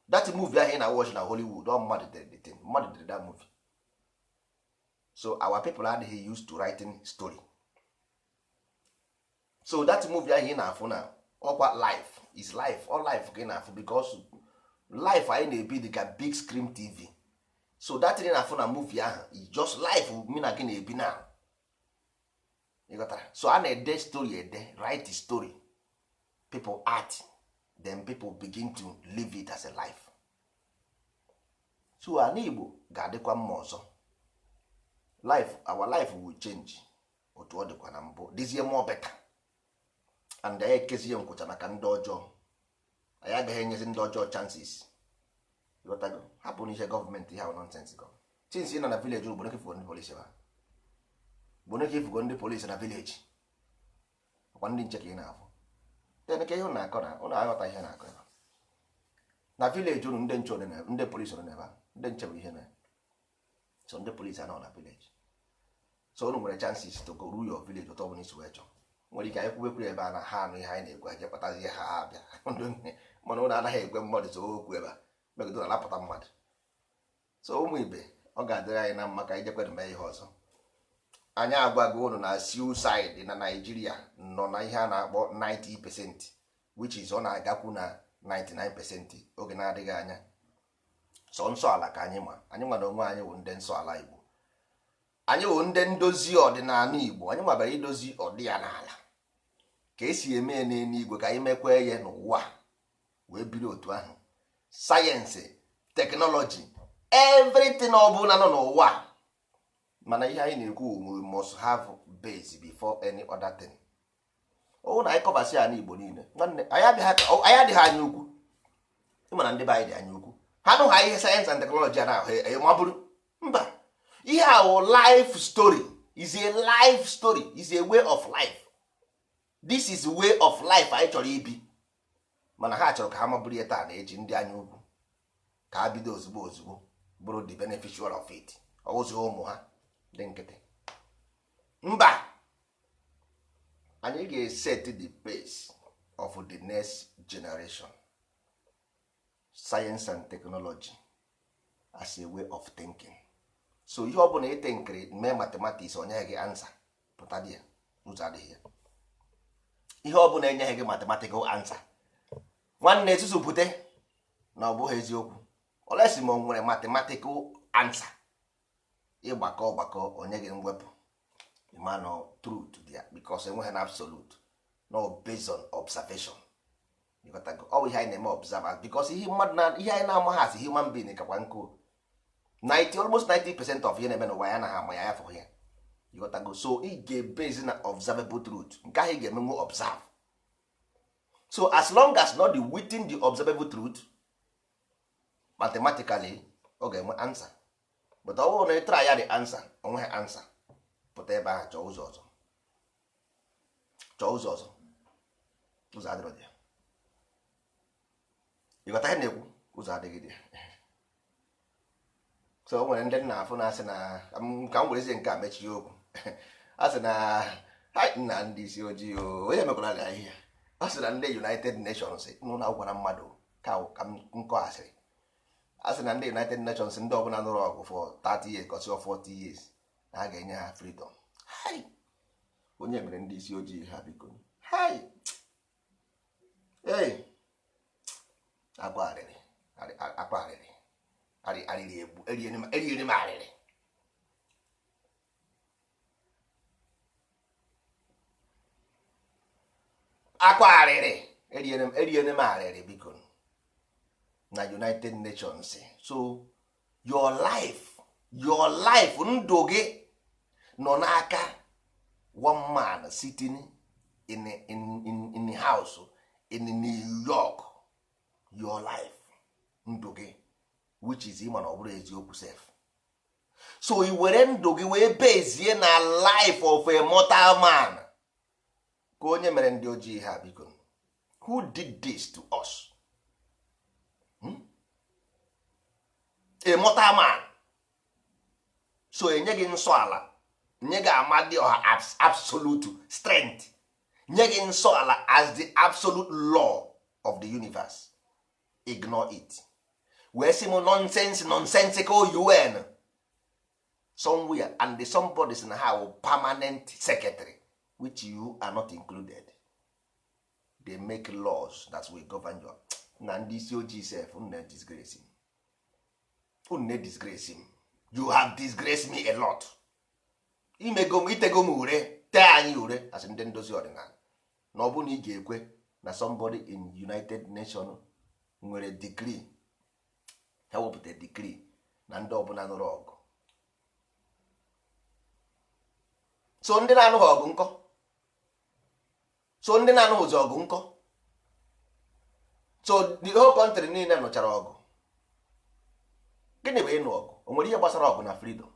That movie ahụ ị na watch na Hollywood, ọ mmadụ dere the thing, mmadụ dere that movie. So our people adịghị used to writing story. So that movie ahụ ị na-afụ na ọkwa life is life, all life ka ị na-afụ, because life anyị na-ebi dị ka big screen TV. So that thing ị na-afụ na movie ahụ is just life me na gị na-ebi now. Ịghọtara? So a na-ede story ede, write the story, people act, then people begin to live it as a life. So ala Igbo ga-adịkwa mma ọzọ. Life, our life will change. Otu ọ dịkwa na mbụ, dịzie more better. And anyị ekezie nkwụcha maka ndị ọjọọ. Anyị agaghị enyezi ndị ọjọọ chances. Ịghọtago? Hapụ n'ihe gọọmenti, ihe ahụ nonsense. Gọ since ị nọ na village, ugboro ka ifugo ndị polisi ba, ugboro ka ifugo ndị polisi na village, ọkwa ndị nche ka ị na-afụ. Then ka ihe unu na-akọ na unu aghọta ihe na-akọ ebe a. Na village unu, ndị nche one ndị polisi one n'ebe a? Ndị nche bụ ihe na so ndị polisi anọ na village. So unu nwere chances to go rule your village otu ọbụla isi wee chọọ. Nwere ike anyị kwubekwuru ebe a na ha anụ ihe anyị na-ekwu, anyị kpatazie ha abịa. Mana ụnụ anaghị ekwe mmadụ so okwu ebe a megide na alapụta mmadụ. So ụmụ ibe, ọ ga-adịrị anyị na mma. Ka anyị jekwe mee ihe ọzọ. Anyị agwago ụnụ na suicide na Nigeria nọ na ihe a na-akpọ 90%, which is ọ na-agakwu na 99% oge na-adịghị anya. Sọ nsọ ala ka anyị ma. Anyị nwere onwe anyị wụ ndị nsọ ala Igbo. Anyị wụ ndị ndozi ọdịnala Igbo. Anyị nwabara idozi ọdị ya n'ala ka esi eme ya n'eluigwe, ka anyị mekwa ya n'ụwa wee biri otu ahụ. Science, technology, everything ọbụla nọ n'ụwa. Mana ihe anyị na-ekwu, we must have base before any other thing. Ọwụ na anyị kọbasị ala Igbo niile, nwanne, anyị adịghị anya ukwu. Ịma na ndị be anyị dị anya ukwu. Ha nụ ha ihe science and technology a na-ahụ mabụrụ mba. Ihe a wụ life story, is a life story, is a way of life. This is way of life anyị chọrọ ibi. Mana ha chọrọ ka ha mabụrụ ya taa na eji ndị anya ukwu ka ha bido ozugbo ozugbo bụrụ the beneficial of it. Ọwụzi ụmụ ha dị nkịtị. Mba, anyị ga-eset the pace of the next generation. Science and technology as a way of thinking. So ihe ọ bụla ị thinkiri mee mathematics onye gị answer pụta dị ya, ụzọ adịghị ya. Ihe ọ bụla enyeghị gị mathematical answer, nwanne, ezuzu pụte na ọ bụghị eziokwu. Olesi ma o nwere mathematical answer, ịgbakọ gbakọ onye gị mwepụ, ịma no truth dị ya, because enweghị na absolute, no, based on observation. Ịghọtago? Ọ bụ ihe anyị na-eme observe, because ihe mmadụ na ihe anyị na-amaghị as human being kakwa nkụ 90, almost 90% of ihe na-eme n'ụwa ya anaghị ama ya, ya fụghị ya. Ịghọtago? So ị ga-ebase na observable truth nke ahụ ị ga-emenwu observe. So as long as not the within the observable truth, mathematically ọ ga-enwe answer. But ọ bụrụ na ị try ya, the answer onweghị answer, pụta ebe ahụ, chọọ ụzọ ọzọ, chọọ ụzọ ọzọ. Ụzọ adịrọ dị ya. Ịghọta ihe na-ekwu? Ụzọ adịghị dị ya. So o nwere ndị nna afụ na-asị na ka m werezie nke a mechie okwu. A sị na ha nna ndị isi ojii o, onye mekwara na ahịhịa. Ọ sị na ndị United Nations nụ na gwara mmadụ ka m nkọ asịrị. A sị na ndị United Nations, ndị ọbụla nụrụ ọgụ for 30 years, kọsị 40 years, na a ga-enye ha freedom. Hai, onye mere ndị isi ojii ha, biko? Hai, ei, akwa arịrị, akwa arịrị, arịrị egbu eriere m arịrị. Akwa arịrị, eriere m arịrị, biko. Na United Nations. So your life, your life, ndụ gị nọ n'aka one man sitting in the house in New York. Your life, ndụ gị, which is ịma na ọ bụrụ eziokwu sef. So i were ndụ gị wee bezie na life of a mortal man. Ka onye mere ndị ojii ha, biko? Who did this to us? Hmm? A mortal man. So enye gị nsọ ala, nye gị amadioha absolute strength, nye gị nsọ ala as the absolute law of the universe. Ignore it, wee sị m nonsense, nonsensical UN somewhere and the somebody sị na ha wụ permanent secretary, which you are not included. They make laws that will govern your na ndị isi ojii sef. Unu na disgrace m, unu na disgrace m. You have disgraced me a lot. Imego m, itego m ure, tee anyị ure as ndị ndozi ọdịnala. Na ọ bụrụ na ị ga-ekwe na somebody in United Nation nwere decree, ha wepụta decree na ndị ọbụla nụrụ ọgụ. So ndị na-anụghị ọgụ nkọ, so ndị na-anụghịzi ọgụ nkọ, so the whole country niile nụchara ọgụ. Gịnị bụ ịnụ ọgụ? O nwere ihe gbasara ọgụ na freedom?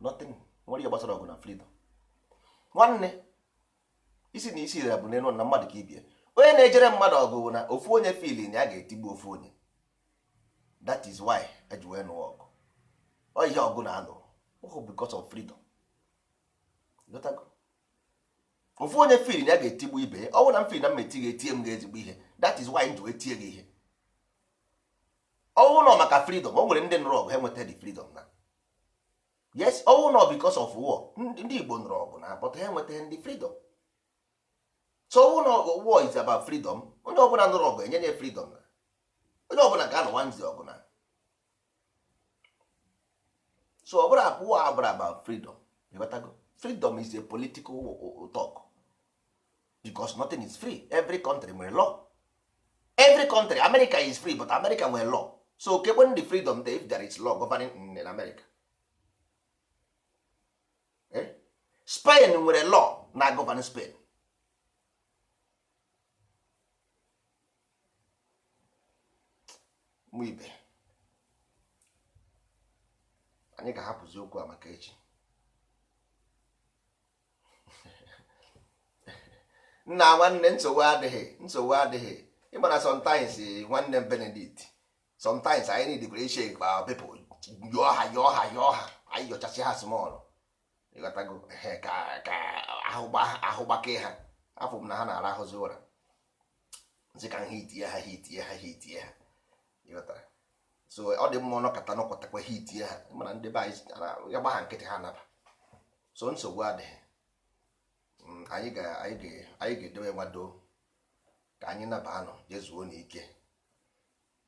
Nothing. Nwere ihe gbasara ọgụ na freedom? Nwanne, isi na isi bụ n'elu na mmadụ ka ibie. Onye na-ejere mmadụ ọgụ bụ na ofu onye feel na ya ga-etigbu ofu onye. That is why eji wee nụọ ọgụ. Ọ ihe ọgụ na-anụ ọ because of freedom. Ghọtago? Ofu onye feel na ya ga-etigbu ibe ya. Ọ bụrụ na m feel na m eti gị, etie m gị ezigbo ihe. That is why m ji wee tie gị ihe. Ọwụ nọ maka freedom. O nwere ndị nụrụ ọgụ, ha enweta the freedom na yes. Ọwụ nọ because of war. Ndị Igbo nụrụ ọgụ na, but ha enwetaghị ndị freedom. So ọwụ na war is about freedom, onye ọbụla nụrụ ọgụ enye ya freedom na onye ọbụla ga-anọ nwanzi ọgụ na. So ọ bụrụ abụọ abụrụ about freedom. Ịghọtago? Freedom is a political talk, because nothing is free. Every country nwere law. Every country, America is free, but America nwere law. So kekwen the freedom there if there is law governing in America? Eh? Spain nwere law na govern Spain. Mụ ibe, anyị ga-ahapụzi okwu a maka echi. Nna nwanne, nsogbu adịghị, nsogbu adịghị. Ịma na sometimes, nwanne m Benedict, sometimes anyị need to shake our people, yọọ ha, yọọ ha, yọọ ha, anyị yọchasị ha small. Ịghọtago? Ehe, ka ahụ gbakee ha. Afọ m na ha na-arahụzi ụra, nsị ka ha hitie ha, hitie ha, hitie ha. Ịghọtara? So ọ dị mma ọnọkọta nọkọtakwa hitie ha. Mana ndị be anyị ya gba ha nkịtị, ha naba. So nsogbu adịghị. Anyị ga-edobe nwado ka anyị naba anọ jezuo n'ike.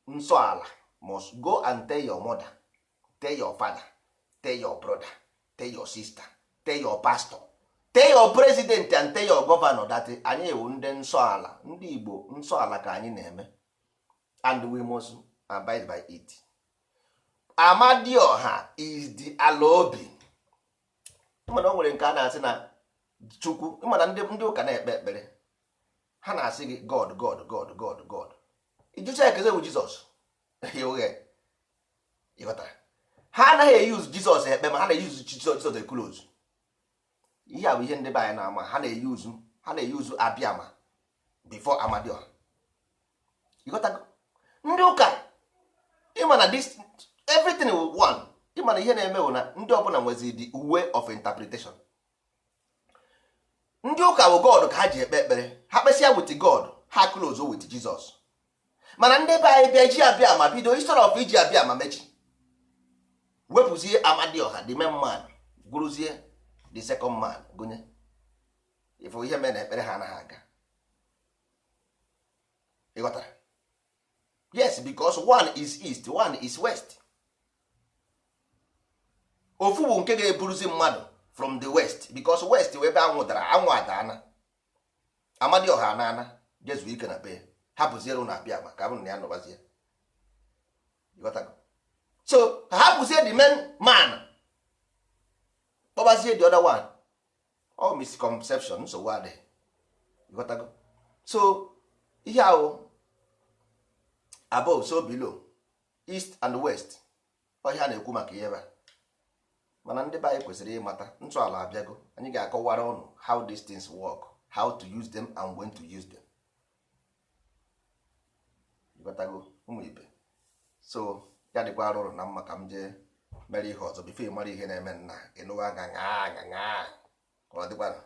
Nsọ ala must go and tell your mother, tell your father, tell your brother, tell your sister, tell your pastor, tell your president and tell your governor that anyị ewu ndị nsọ ala, ndị Igbo. Nsọ ala ka anyị na-eme and we must abide by it. Amadioha is the ala obi. Mana o nwere nke a na-asị na Chukwu. Mana ndị ụka na-ekpe ekpere, ha na-asị gị God, God, God, God, God. Ijucha ekeze bụ Jizọs. Ịghọtara? Ha anaghị eyuzu Jizọs ekpe, ma ha na-eyuzu Jizọs ekulozu. Ihe a bụ ihe ndị be anyị na-ama. Ha na-eyuzu Abịama before Amadioha. Ịghọtago? Ndị ụka, ịma na this everything will one. Ịma na ihe na-eme bụ na ndị ọbụla nwezi the way of interpretation. Ndị ụka bụ God ka ha ji ekpe ekpere. Ha kpesịa with God, ha close with Jesus. Mana ndị be anyị bịa ji abịa ma bido, instead of iji abịa ma mechi, wepụzie Amadioha the main man, gwuruzie the second man gụnye. Ifụ ihe mere na ekpere ha anaghị aga. Ịghọtara? Yes, because one is east, one is west. Ofu bụ nke ga-eburuzi mmadụ from the west, because west wee ebe anwụ dara, anwụ adaana, Amadioha anaana jezuo ike na be, hapụziere ụnụ abịa ma ka bụ na ya nọbazie. Ịghọtago? So hapụzie the main man, kpọbazie the other one. All misconception. Nsogbu adịghị. Ịghọtago? So ihe ahụ, above so below, east and west, ọhịa na-ekwu maka ihe ebe a. Mana ndị be anyị kwesịrị ịmata ntọala abịago. Anyị ga-akọwara ụnụ how these things work, how to use them and when to use them. Ịghọtago, ụmụ ibe? So ya dịkwara ụrụ na mma ka m jee mere ihe ọzọ before ị mara ihe na-eme nna ịnụwa ṅaṅa ṅaṅa. Ọ dịkwana.